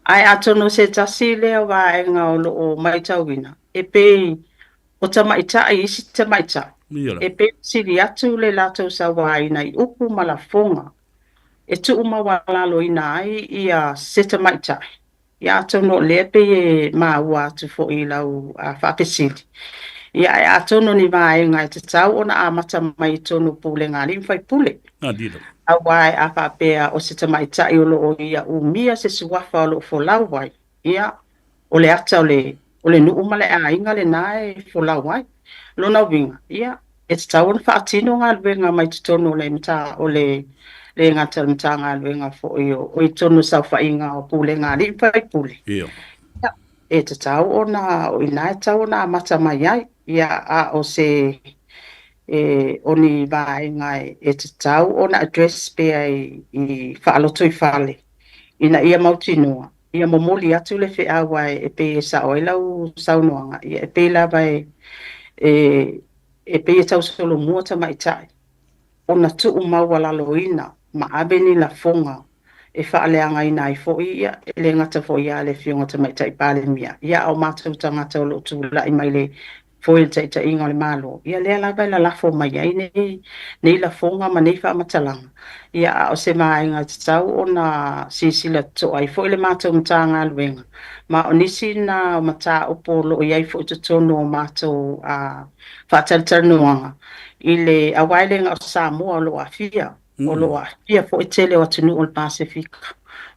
Ae atonu o se tasi lea o vaega o lo o matauina, e pei o tamaitai i isi tamaitai, e pei ona sili atu le latou sauaina i upu ma lafoga e tuumaualaloina ai ia se tamaitai, ia atonu o lea e pei e maua atu foi i lau faafesili, ia ae atonu o ni vaega e tatau ona amata mai i totonu o pulega a alii ma faipule. Aua a faapea o se tamaitai o lo o ia umia se suafa o lo o folau ai, Ia, o le ata o le, o le nuu ma le aiga lena e folau ai. Lona uiga, ia, e tatau ona faatino galuega mai totonu o le mata, o le le gata o le Matagaluega foi o, o i totonu o saofaiga o pulega a alii ma faipule. Ia. Ia, e tatau ona, o i ina e tatau ona amata mai ai. Ia, a o se, e, o ni vaega e, e tatau ona address pea i, i faalotoifale ina ia mautinoa Ia momoli atu le feau ae e pei e sao ai lau saunoaga, ia e pei lava e, e, e pei e tausolomua tamaitai ona tuumaualaloina ma ave ni lafoga. e faaleagaina ai foi, ia, e le gata foi ia le Afioga Tamaitai Palemia, ia, a o matou tagata o lo o tulai mai le foe i le taitaiga o le Malo, ia lea lava e lalafo mai ai nei, nei lafoga ma nei faamatalaga, ia, a o se vaega e tatau ona silasila totoa ai foi le matou Matagaluega, ma o nisi na o mataupu o lo o i ai foi i totonu o matou faatalatalanoaga i le, aua e le na o Samoa o lo o aafia, o lo o aafia foi tele o atunuu o le Pasefika.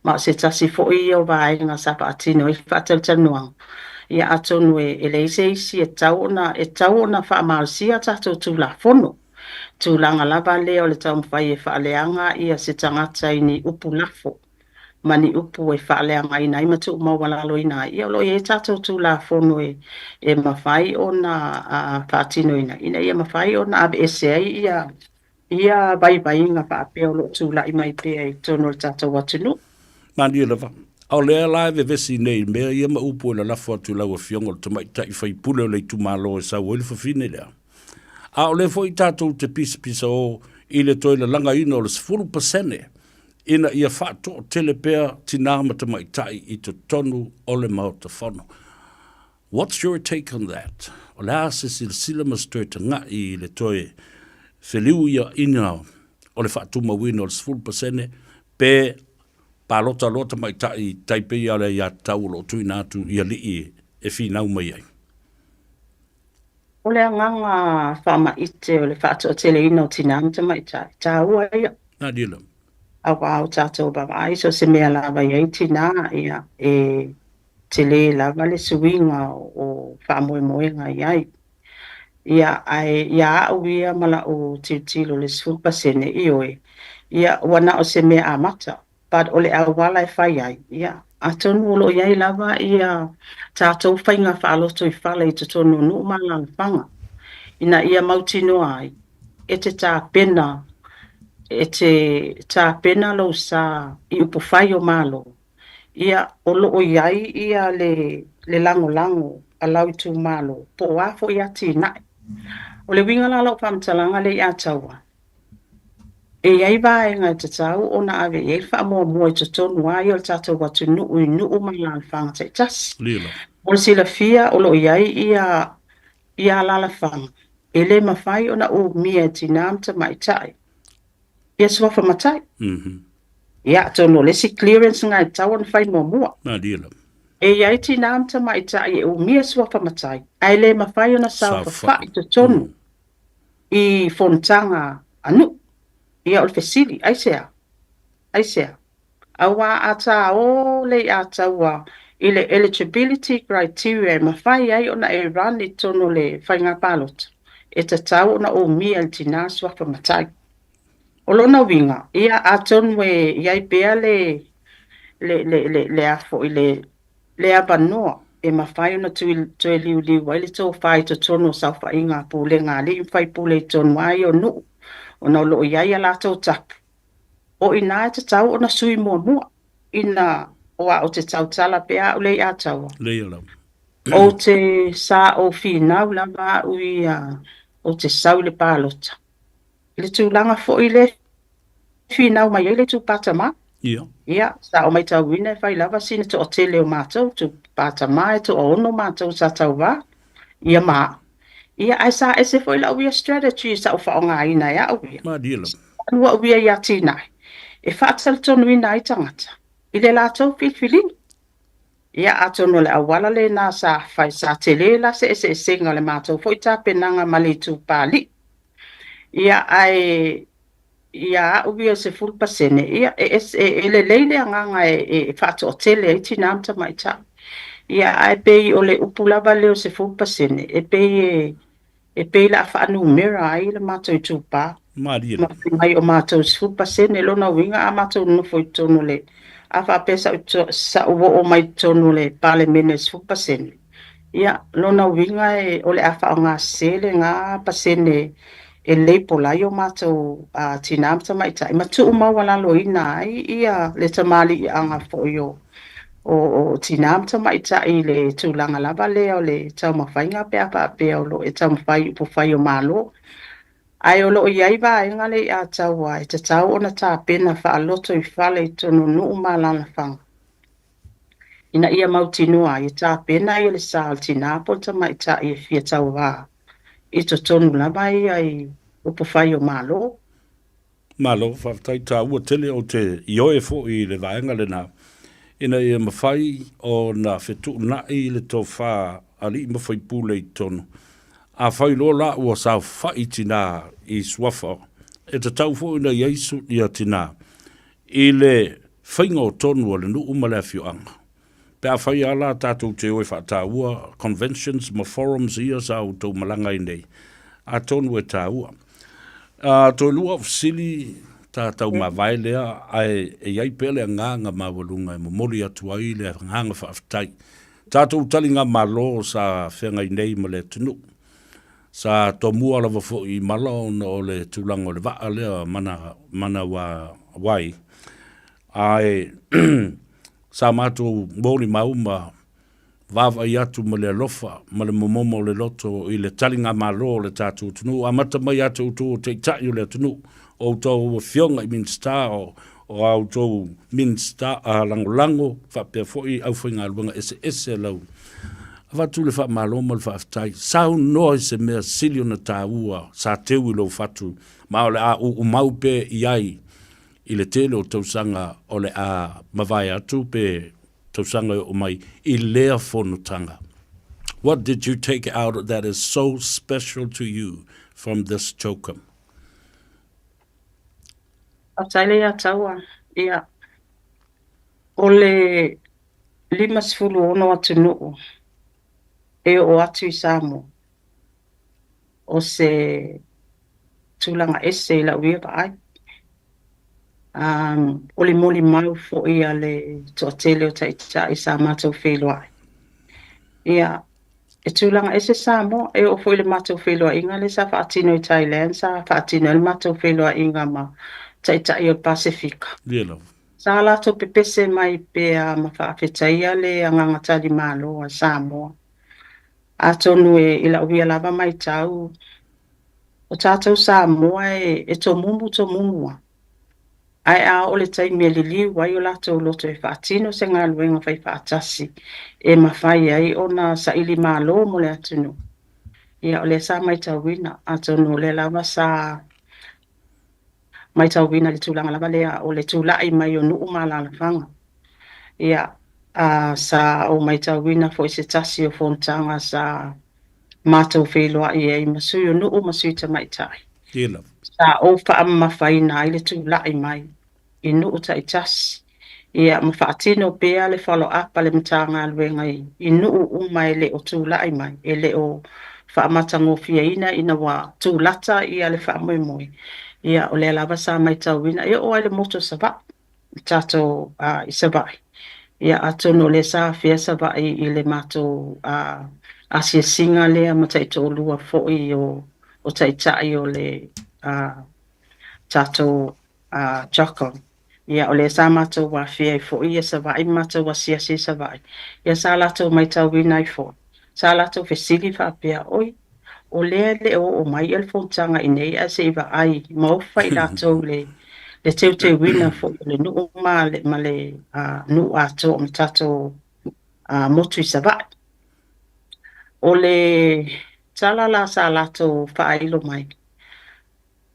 Ma o se tasi foi ia o vaega sa faatino ai faatalatalanoaga, ia atonu e leai se isi e tatau ona, e tatau ona faamalosia tatou Tulafono. Tulaga lava lea o le taumafai e faaleaga ia se tagata i ni upu lafo ma ni upu e faaleagaina ai ma tuumaualaloina ai, ia o lo o i ai tatou Tulafono e mafai ona faatinoina ina ia mafai ona aveese ai ia ia vaivaiga faapea o lo o tulai mai pea i totonu o le tatou atunuu. Malie lava. A o lea la e vevesi nei i mea ia ma upu e lalafo atu i lau Afioga o le tamaitai faipule o le itumalo e sau ai le fafine lea. A o lea foi tatou te pisapisao i le toe lalagaina o le 10% ina ia faatoatele pea tinā ma tamaitai i totonu o le Maota Fono. What's your take on that? O le a se silasila ma se toe tagai i le toe feliuiaina o le faatumauina o le 10% pe palota loa tamaitai tai pei lava o le aiatatau o lo o tuuina atu i alii e finau mai ai? O le agaga faamaite o le faatoateleina o tinā ma tamaitai, tāua ia. Malie lava. Aua o tatou vaavaai so o se mea lava e i ai tinā, ia, e tele lava le suiga o faamoemoega i ai. Ia, ae ia au ia ma lau tilotilo i le 10%, ioe, ia, ua na o se mea amata, but o le auala e fai ai, ia, atonu o lo o i ai lava ia tatou faiga faalotoifale i totonu o nuu ma alaalafaga, ina ia mautinoa ai e te tapena, e te tapena lou sa i upufai o Malo. Ia, o lo o i ai ia le, le lagolago a lau itumalo, po o a foi atinae. O le uiga la o lau faamatalaga lea ia Taua, e i ai vaega e tatau ona ave i ai le faamuamua i totonu lava ia o le tatou atunuu i nuu ma alaalafaga taitasi. Mo le silafia o lo o i ai ia, ia alaalafaga e le mafai ona umia e tinā ma tamaitai ia suafa matai. Ia, atonu o le isi clearance lena e tatau ona fai muamua. Malie lava. E i ai tinā ma tamaitai e umia suafa matai, ae le mafai ona saofafai i totonu i fonotaga a nuu. Ia, o le fesili, aisea? Aisea? Aua a ta o le iātaua i le eligibility criteria e mafai ai ona e run i totonu o le faiga palota, e tatau ona umia e le tinā suafa matai. O lona uiga, ia, atonu e i ai pea le, le, le, le, le a foi, le, le avanoa e mafai ona tui, toe liuliu ai le tofa i totonu o saofaiga a pulega a alii ma faipule i totonu lava ia o nuu, ona o lo o i ai a latou tapu. O i ina e tatau ona sui muamua, ina o a ou te tautala pea au le iātaua. Leia lava. Ou te, sa ou finau lava au ia, ou te sau i le palota. I le tulaga foi lea e finau mai ai le itupa tama. Ia. Ia, sa ou matauina e fai lava sina toatele o matou, itupa tama e toaono matou sa tauva, ia ma au. Ia, ae sa ese foi lau ia strategy sa ou faaaogaina e au ia. Malie lava. Alu au ia i atinae e faatalitonuina ai tagata i le latou filifiliga. Ia, atonu o le auala lena sa fai, sa tele la se eseesega o le matou foi tapenaga ma le itupa alii. Ia, ae ia au ia i le 10%, ia, e, e, e lelei le agaga e, e faatoatele ai tinā ma tamaitai. Ia, ae pei o le upu lava lea o le 10%, e pei e, e pei o le a faanumera ai le matou itupa. Malie Ma lava. fai mai o matou 10%, lona uiga a matou nonofo i totonu o le, a faapea sa ou, sa ou oo mai i totonu o le Palemene i le 10%, Ia, lona uiga e, o le a faaaogasese lena pasene e label ai o matou tinā ma tamaitai ma tuumaualaloina ai ia le tamaliiaga foi o, o, o tinā ma tamaitai i le tulaga lava lea o le taumafaiga pe a faapea o lo o e taumafai i upufai o Malo. Ae o lo o i ai vaega le iataua e tatau ona tapena faalotoifale i totonu o nuu ma alaalafaga ina ia mautinoa ai e tapena le sa o le tinā po o le tamaitai e fia tauva i totonu lava ia i upufai o Malo. Malo, faafetai taua tele ou te ioe foi i le vaega lena, ina ia mafai ona fetuunai le tofa alii ma faipule i totonu. Afai loa la ua saofai tinā i suafa, e tatau foi ona i ai ia tinā i le faiga o tonu a le nuu ma le afioaga. Pe afai lava la tatou te o e faataua conventions ma forums ia sa outou malaga ai nei, atonu e taua. Toe lua au fesili ta taumavae lea, ae e i ai pea le agaga maualuga e momoli atu ai le agaga faafetai. Tatou taligamalo sa feagai nei ma le atunuu. Sa tomua lava foi i mala ona o le tulaga o le vaa lea mana, mana wai, ae Sa matou molimau ma vaavaai atu ma le alofa ma le momomo o le loto i le taligamalo o le tatou atunuu, amata mai ia te outou o Taitai o le atunuu, o outou Afioga i Minisita, o a outou Minisita Lagolago faapea foi aufaigaluega eseese a lau Avatu le faamalo ma le faafetai. Saunoa i se mea sili ona taua sa teu i lou fatu ma o le a uumau pea i ai i le tele o tausaga o le a mavae atu pe tausaga e oo mai i lea fonotaga. What did you take out that is so special to you from this CHOGM? Faafetai le ia taua. Ia, o le 56 atunuu e oo atu i Samoa, o se tulaga ese i lau ia vaai. O le molimau foi a le toatele o taitai sa matou feiloai. Ia, e tulaga ese Samoa, e oo foi i le matou feiloaiga lea sa faatino i Thailand, sa faatino ai le matou feiloaiga ma taitai o le Pasefika. Ia lava. Sa latou pepese mai pea ma faafetaia le agaga talimalo a Samoa. Atonu e i lau ia lava matau, o tatou Samoa e tomumu tomumu lava, ae a oo le taimi e liliu ai o latou loto e faatino se galuega faifaatasi e mafai ai ona saili malo mo le atunuu, ia o lea sa matauina, atonu o lea lava sa matauina i le tulaga lava lea o le tulai mai o nuu ma alaalafaga. Ia, a, sa ou matauina foi se tasi o fonotaga sa matou feiloai ai ma sui o nuu ma sui tamaitai. Sa ou faamamafaina ai le tulai mai i nuu taitasi, ia ma faatino pea le follow up a le Matagaluega i nuu uma e le o tulai mai, e le o faamatagofieina ina ua tulata ia le faamoemoe. Ia o lea lava sa matauina, e oo lava i le motu o Savaii, le tatou i Savaii. Ia atonu o lea sa afea Savaii i le matou asiasiga lea ma taitoalua foi o taitai o le tatou CHOGM. Ia, o lea sa matou afea ai foi ia Savaii ma matou asiasi i Savaii. Ia sa latou matauina ai foi. Sa latou fesili faapea, Oi, o lea e le o oo mai le fonotaga i inei ae se i vaai maofa i latou le le teuteuina foi o le nuu ma le, ma le nuu atoa ma tatou motu i Savaii. O le tala la sa latou faailo mai,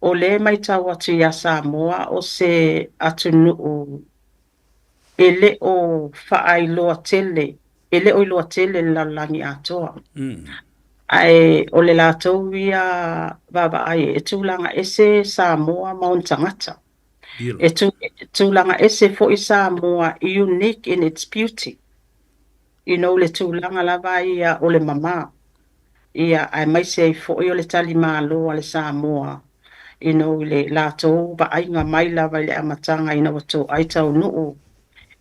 O lea e matau atu ia Samoa o se atunuu e le o faailoa tele, e le o iloa tele i le lalolagi atoa. Ae o le latou ia vaavaai e tulaga ese Samoa ma ona tagata. E tulaga ese foi Samoa, unique in its beauty. You know, le tulaga lava ia o le mama. Ia, aemaise ai foi o le talimalo a le Samoa, you know, i le latou vaaiga mai lava i le amataga ina ua toai taunuu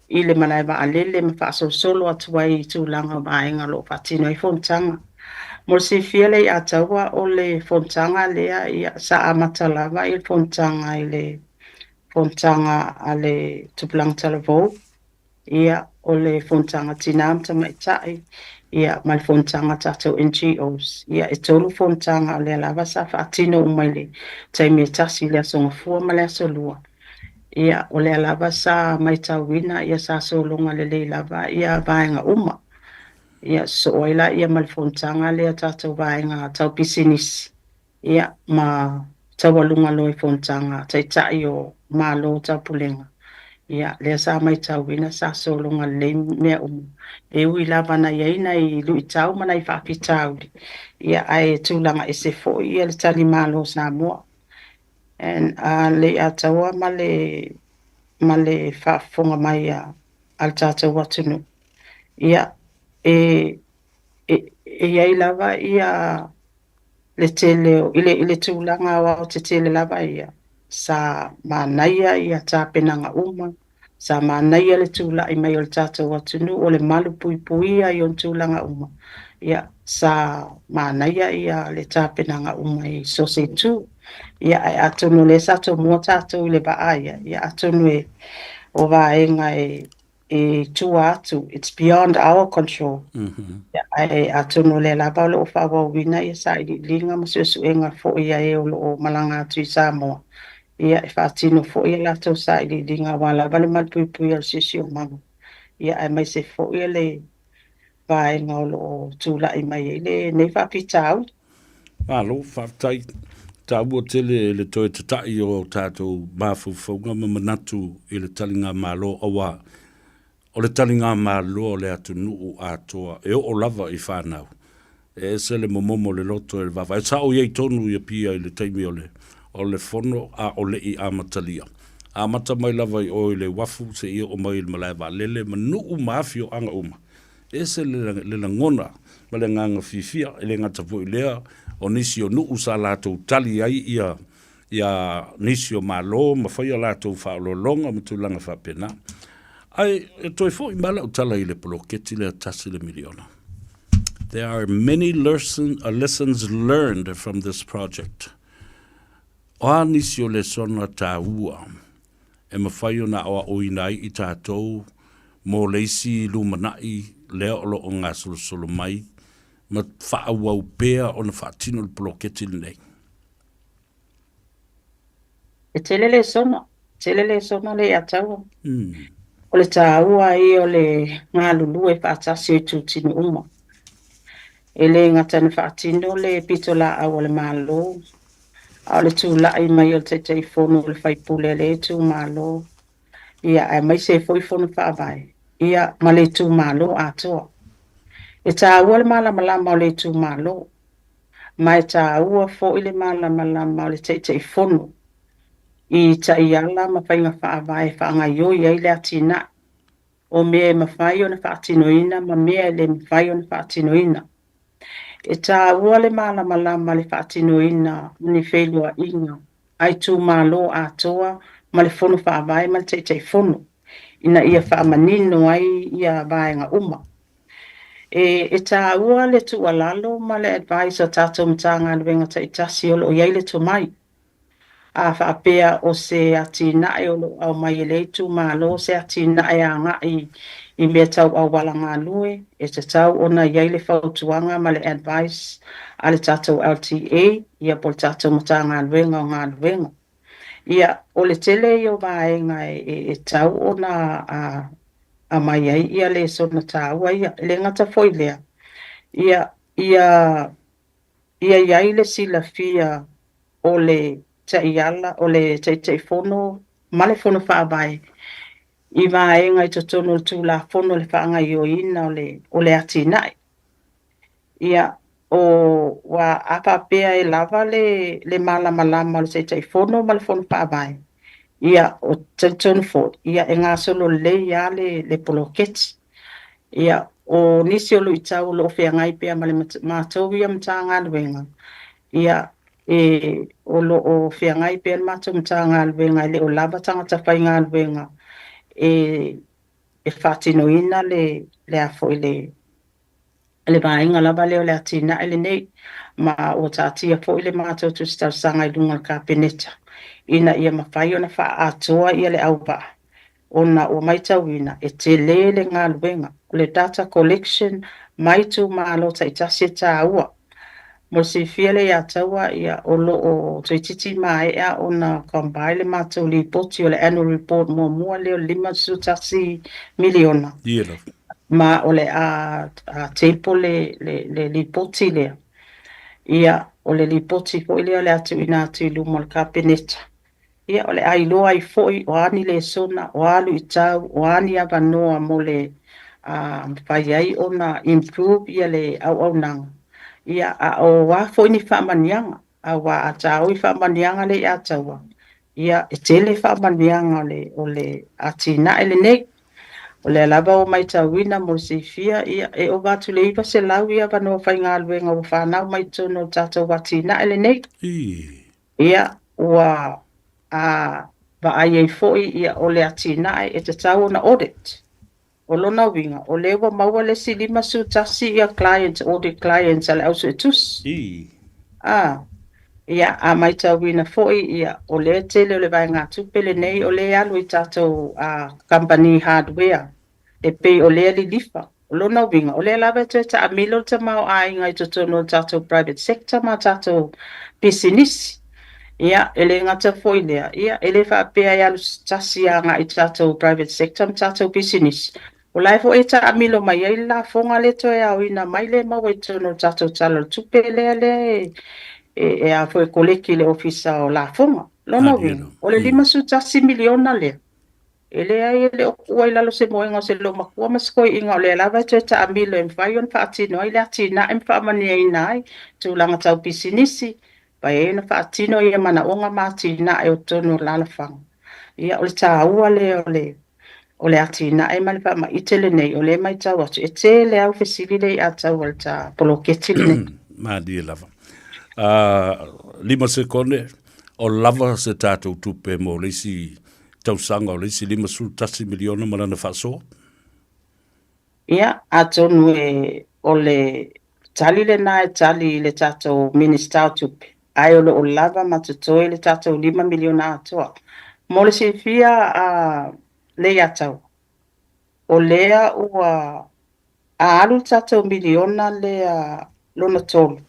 i le malae vaalele ma faasolosolo atu ai i tulaga o vaega o lo o faatino ai fonotaga. Mo le silafia lea ia Taua, o le fonotaga lea, ia, sa amata lava i le fonotaga i le fonotaga a le Tupulaga Talavou, Ia, o le Fonotaga Tinā ma Tamaitai, ia, ma le fonotaga a tatou NGOs. Ia, e tolu fonotaga o lea lava sa faatino uma i le taimi e tasi i le Aso Gafua ma le Aso Lua. Ia, o lea lava sa matauina ia sa sologa lelei lava ia vaega uma. Ia, sosoo ai laia ma le fonotaga lea a tatou vaega tau pisinisi. Ia, ma taualuga loa i fonotaga a Taitai o Malo o Taupulega, ia, lea sa matauina sa sologa lelei mea uma, e ui lava na i ai nai luitau ma nai faafitauli, ia, ae tulaga ese foi ia le talimalo o Samoa. And a Leiataua ma le ma le faafofoga mai a a le tatou atunuu, ia, e e e i ai lava ia le tele o, i le, i le tulaga aoaotetele lava ia, sa manaia ia tapenaga uma, sa manaia le tulai mai o le tatou atunuu, o le malupuipuia i ona tulaga uma, ia, sa manaia ia le tapenaga uma i so o se itu. Ia, ae atonu o lea sa tomua tatou i le vaa ia, ia atonu e, o vaega e, e tua atu, it's beyond our control. Ae atonu o lea lava o lo o faaauauina ia sailiiliga ma suesuega foi a e o lo o malaga atu i Samoa, ia e faatino foi a latou sailiiliga aua lava le malupuipuia o le siosiomaga, ia aemaise foi o le vaega o lo o tulai mai ai lenei faafitauli. Malo, faafetai. Taua tele le toe tata'i o tatou mafaufauga ma manatu i le taligamalo aua o le taligamalo a le atunuu atoa e oo lava i fanau. E ese le momomo o le loto e le vaavaai. Sa ou i ai tonu i Apia i le taimi o le o le fono a o le i amatalia. Amata mai lava i o i le uafu seia oo mai i le malae vaalele ma nuu ma afioaga uma. E ese le lagona ma le agaga fiafia, e le gata foi i lea, o nisi o nuu sa latou tali ai ia ia nisi o Malo ma fai a latou faaoloologa ma tulaga faapena. Ae e toe foi mai lau tala i le poloketi lea tasi le miliona. There are many lesson, lessons learned from this project. O a nisi o lesona tāua e mafai ona aoaoina ai i tatou mo le isi lumanai lea o lo o gasolosolo mai ma faaauau pea ona faatino le poloketi lenei? E tele lesona, tele lesona Leiataua. O le taua ia o le galulue faatasi o itutino uma. E le gata ina faatino le pitolaau a le Malo, a o le tulai mai o le Taitaifono o le faipule a lea itumalo, ia, aemaise ai foi fono faavae, ia, ma le itumalo atoa. E taua le malamalama o le itumalo, ma e taua foi le malamalama o le Taitaifono i taiala ma faiga faavae e faagaoioi ai le atinae o mea e mafai ona faatinoina ma mea e le mafai ona faatinoina. E taua le malamalama le faatinoina o ni feiloaiga a itumalo atoa ma le Fono Faavae ma le Taitaifono ina ia faamanino ai ia vaega uma. E, e taua le tuualalo ma le advice a tatou Matagaluega taitasi o lo o i ai le tomai. A faapea o se atinae o lo o aumai e lea itumalo se atinae agai i mea tau auala galue, e tatau ona i ai le fautuaga ma le advice a le tatou LTA ia po o le tatou Matagaluega o Galuega. Ia, o le tele ia o vaega e tau ona aumai ai ia lesona taua ia. E le gata foi i lea, ia, ia ia i ai le silafia o le taiala, o le Taitaifono ma le Fono Faavae i vaega i totonu o le Tulafono i le faagaoioiina o le, o le atinae. Ia, o, ua, a faapea e lava le, le malamalama o le Taitaifono ma le Fono Faavae, ia, o talitonu foi, ia, e gasolo lelei lava le, le poloketi. Ia, o nisi o luitau o lo o feagai pea ma le matou ia Matagaluega, ia, e, o lo o feagai pea le matou Matagaluega e le o lava tagata faigaluega e, e faatinoina le, le a foi le, le vaega lava lea o le atinae lenei, ma ua taatia foi le matou tusi talosaga i luga o le Kapeneta ina ia mafai ona faaatoa ia le auvaa ona ua matauina e tele le galuega. O le data collection mai itumalo taitasi e taua. Mo le silafia lea ia Taua, ia, o lo o toeitiiti maea ona compile le matou lipoti o le annual report muamua lea o le $51 miliona. Ia lava. Ma o le a table le lipoti lea. Ia, o le lipoti foi lea o le a tuuina atu i luma o le Kapeneta. Ia, o le a iloa ai foi o a ni lesona, o a luitau, o a ni avanoa mo le mafai ai ona improve ia le auaunaga. Ia, a o a foi ni faamanuiaga, aua a taui faamanuiaga lea ia Taua, ia, e tele faamanuiaga o le atinae lenei. O lea lava ua matauina mo le silafia, ia, e ova atu i le 900 ia avanoa faigaluega ua fanau mai totonu o le tatou atinae lenei. Ia, ua vaai ai foi ia, o le atinae e tatau ona audit. O lona uiga, o lea ua maua le isi 51 ia clients, audit clients a le ausuetusi. Ia, a matauina foi, ia, o lea tele o le vaegatupe lenei o lea e alu i tatou company hardware, e pei o lea lilifa. O lona uiga, o lea lava e toe taamilo le tamaoaiga i totonu o le tatou private sector ma tatou pisinisi. Ia, e le gata foi lea, ia, e le faapea e alu tasi agai i tatou private sector ma tatou pisinisi. O la e foi e taamilo mai ai le lafoga lea toe aoina mai le maua i totonu o le tatou Tala o le Tupe lea e a foi e koleki i le Ofisa o Lafoga. Lona uiga, o le $51 miliona lea, e leai e le o tuua i lalo se moega o se loomatua ma se toeaiina, o lea lava e toe taamilo e mafai ona faatino ai le atinae ma faamanuiaina ai tulaga tau pisinisi, mafai ai ona faatino ia manaoga ma atinae o totonu o alaalafaga. Ia, o le taua lea o le atinae ma le faamaite lenei, o lea e matau atu, e tele au fesili lea ia Taua i le ta poloketi lenei. Malie lava. 5 sekone, o lava se tatou tupe mo le isi tausaga o le isi $51 miliona ma lana faasoa? Ia, atonu e o le tali lena e tali i le tatou Minisita o Tupe, ae o lo o lava ma totoe le tatou $5 miliona atoa. Mo le silafia a Leiataua, o lea ua a alu le tatou miliona lea lona tolu,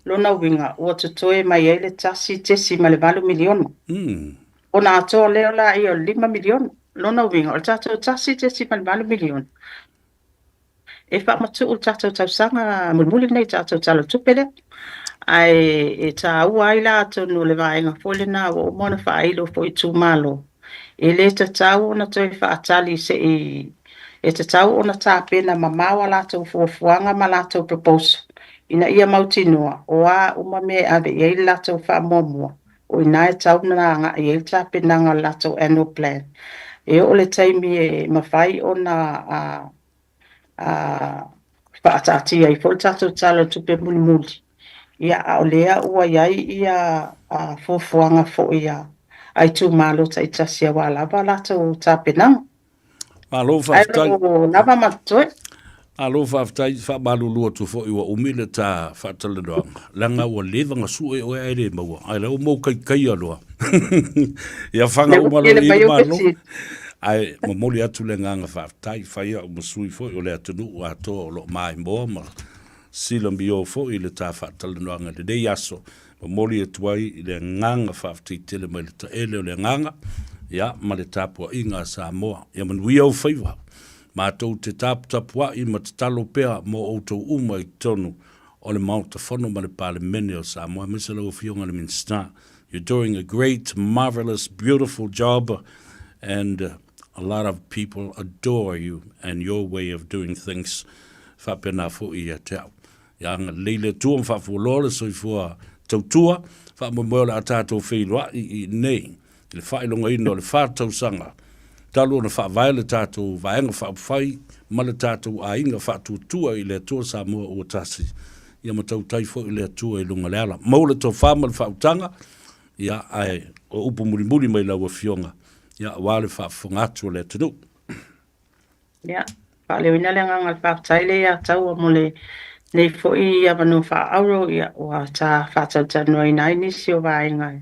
lona uiga ua totoe mai ai le $1.8 miliona. Ona atoa lea laia o le $5 miliona. Lona uiga o le tatou $1.8 miliona e faamatuu le tatou tausaga mulimuli lenei, tatou Tala o le Tupe lea. Ae e taua ai la atonu o le vaega foi lena ua uma ona faailo foi i itumalo. E le tatau ona toe faatali se i, e tatau ona tapena mamao a latou fuafuaga ma latou proposal ina ia mautinoa o a uma mea e ave i ai le latou faamuamua, o i ina e tau ona agai i ai le tapenaga o le latou annual plan. E oo le taimi e mafai ona faataatia ai foi le tatou Tala o le Tupe mulimuli, ia, a o lea ua i ai ia fuafuaga foi a itumalo taitasi aua lava latou tapenaga. Malo faafetai. Ae o lava ma totoe. Malo faafetai, faamalulu atu foi ua umi le ta faatalanoaga, leaga ua leva na sue oe ae le maua, ae lea ua mou kaikaia loa. Ia faga uma loa i le Malo. Ae momoli atu le agaga faafetai, fai au ma sui foi o le atunuu atoa o lo o maimoa ma silamio foi i le ta faatalanoaga i lenei aso. Momoli atu ai i le agaga faafetai tele mai le taele o le agaga, ia, ma le tapuaiga a Samoa. Ia manuia ou faiva. Matou te taputapuai ma tatalo pea mo outou uma i totonu o le Maota Fono ma le Palemene o Samoa, aemaise lau Afioga i le Minisita. You're doing a great, marvelous, beautiful job and a lot of people adore you and your way of doing things. Faapena foi ia te au. Ia agalelei le Atua ma faafualoa le soifua tautua, faamoemoe o le a tatou feiloai i inei i le faailogaina o le fa tausaga talu ona faavae le tatou Vaega Faaupufai ma le tatou aiga faatuatua i le Atua Samoa ua tasi. Ia ma tautai foi le Atua i luga o le ala. Maua le tofa ma le faautaga, ia, ae o upu mulimuli mai lau Afioga, ia, aua le faafofoga atu a le atunuu. Ia, faaleoina le agaga o le faafetai lea ia Taua mo lenei foi avanoa faaauro, ia, ua ta faatalatalanoaina ai nisi o vaega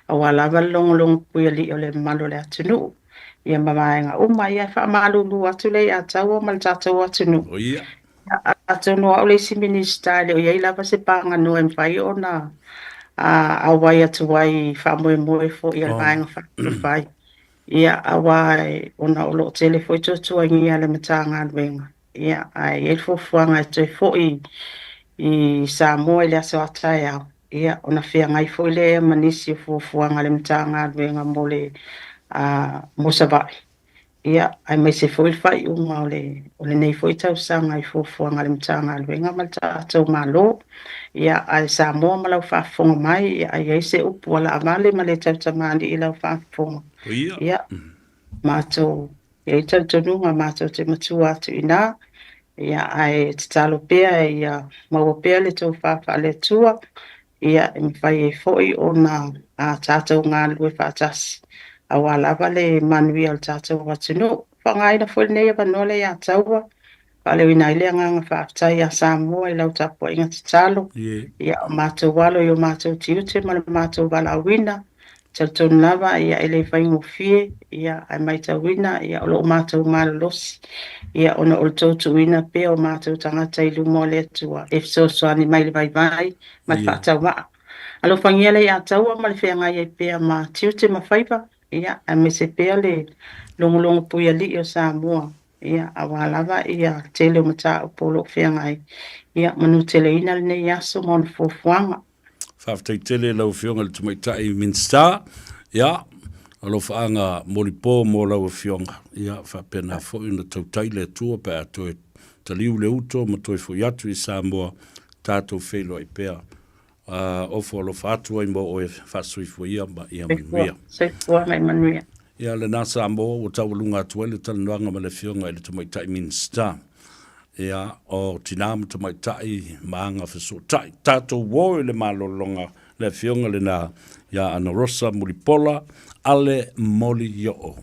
aua lava le logologo puialii o le mamalu o le atunuu. Ia ma vaega uma. Ia e faamalulu atu lea ia Taua ma le tatou atunuu. Atonu o au le isi Minisita e le o i ai lava se paganoa e mafai ona auai atu ai i faamoemoe foi a le Vaega Faaupufai. Ia, aua ona o lo o tele foi tuatuagia a le Matagaluega, ia, ae i ai le fuafuaga e toe foi i Samoa i le aso a taeao, ia, ona feagai foi lea ma nisi o fuafuaga a le Matagaluega mo le mo Savaii. Ia, aemaise foi le faaiuga o le, o lenei foi tausaga i fuafuaga a le Matagaluega ma le tatou Malo. Ia, ae Samoa ma lau faafofoga mai, ia, a i ai se upu ua laavale ma le tautamalii i lau faafofoga, ia, matou, e i ai le talitonuga matou te matua atu i ina, ia, ae tatalo pea ia maua pea le tofa faale-Atua, ia, e mafai ai foi ona tatou galulue faatasi aua lava le manuia o le tatou atunuu. Faaaogaina foi lenei avanoa lea ia Taua, faaleoina ai le agaga faafetai ia Samoa i lau tapuaiga tatalo, ia o matou alo i o matou tiute ma le matou valaauina. Talitonu lava ia e le faigofie, ia ae matauina ia o lo o matou malolosi, ia ona o le tou tuuina pea o matou tagata i luma o le Atua e fesoasoani mai i le vaivai ma le faatauvaa. Alofagia le ia Taua ma le feagai ai pea ma tiute ma faiva, ia aemaise pea le logologo puialii o Samoa, ia aua lava ia tele o mataupu o lo o feagai, ia manuteleina lenei aso ma ona fuafuaga. Faafetai tele i lau Afioga i le Tamaitai Minisita. Ia, alofaaga molipo mo lau Afioga. Ia, faapena foi ona tautai le Atua pe a toe taliu le uto ma toe foi atu i Samoa, tatou feiloai pea. Uh, ofo alofa atu ai mo oe faasoifua ia ma ia manuia. Soifua ma ia manuia. Ia, lena Samoa ua taualuga atu ai le talanoaga ma le Afioga i le Tamaitai Minisita. Ia, o tina ma tamaitai ma aga fesootai. Tatou o i le malologa, le afioga lena ia Anarosa Mulipola Ale Molioo.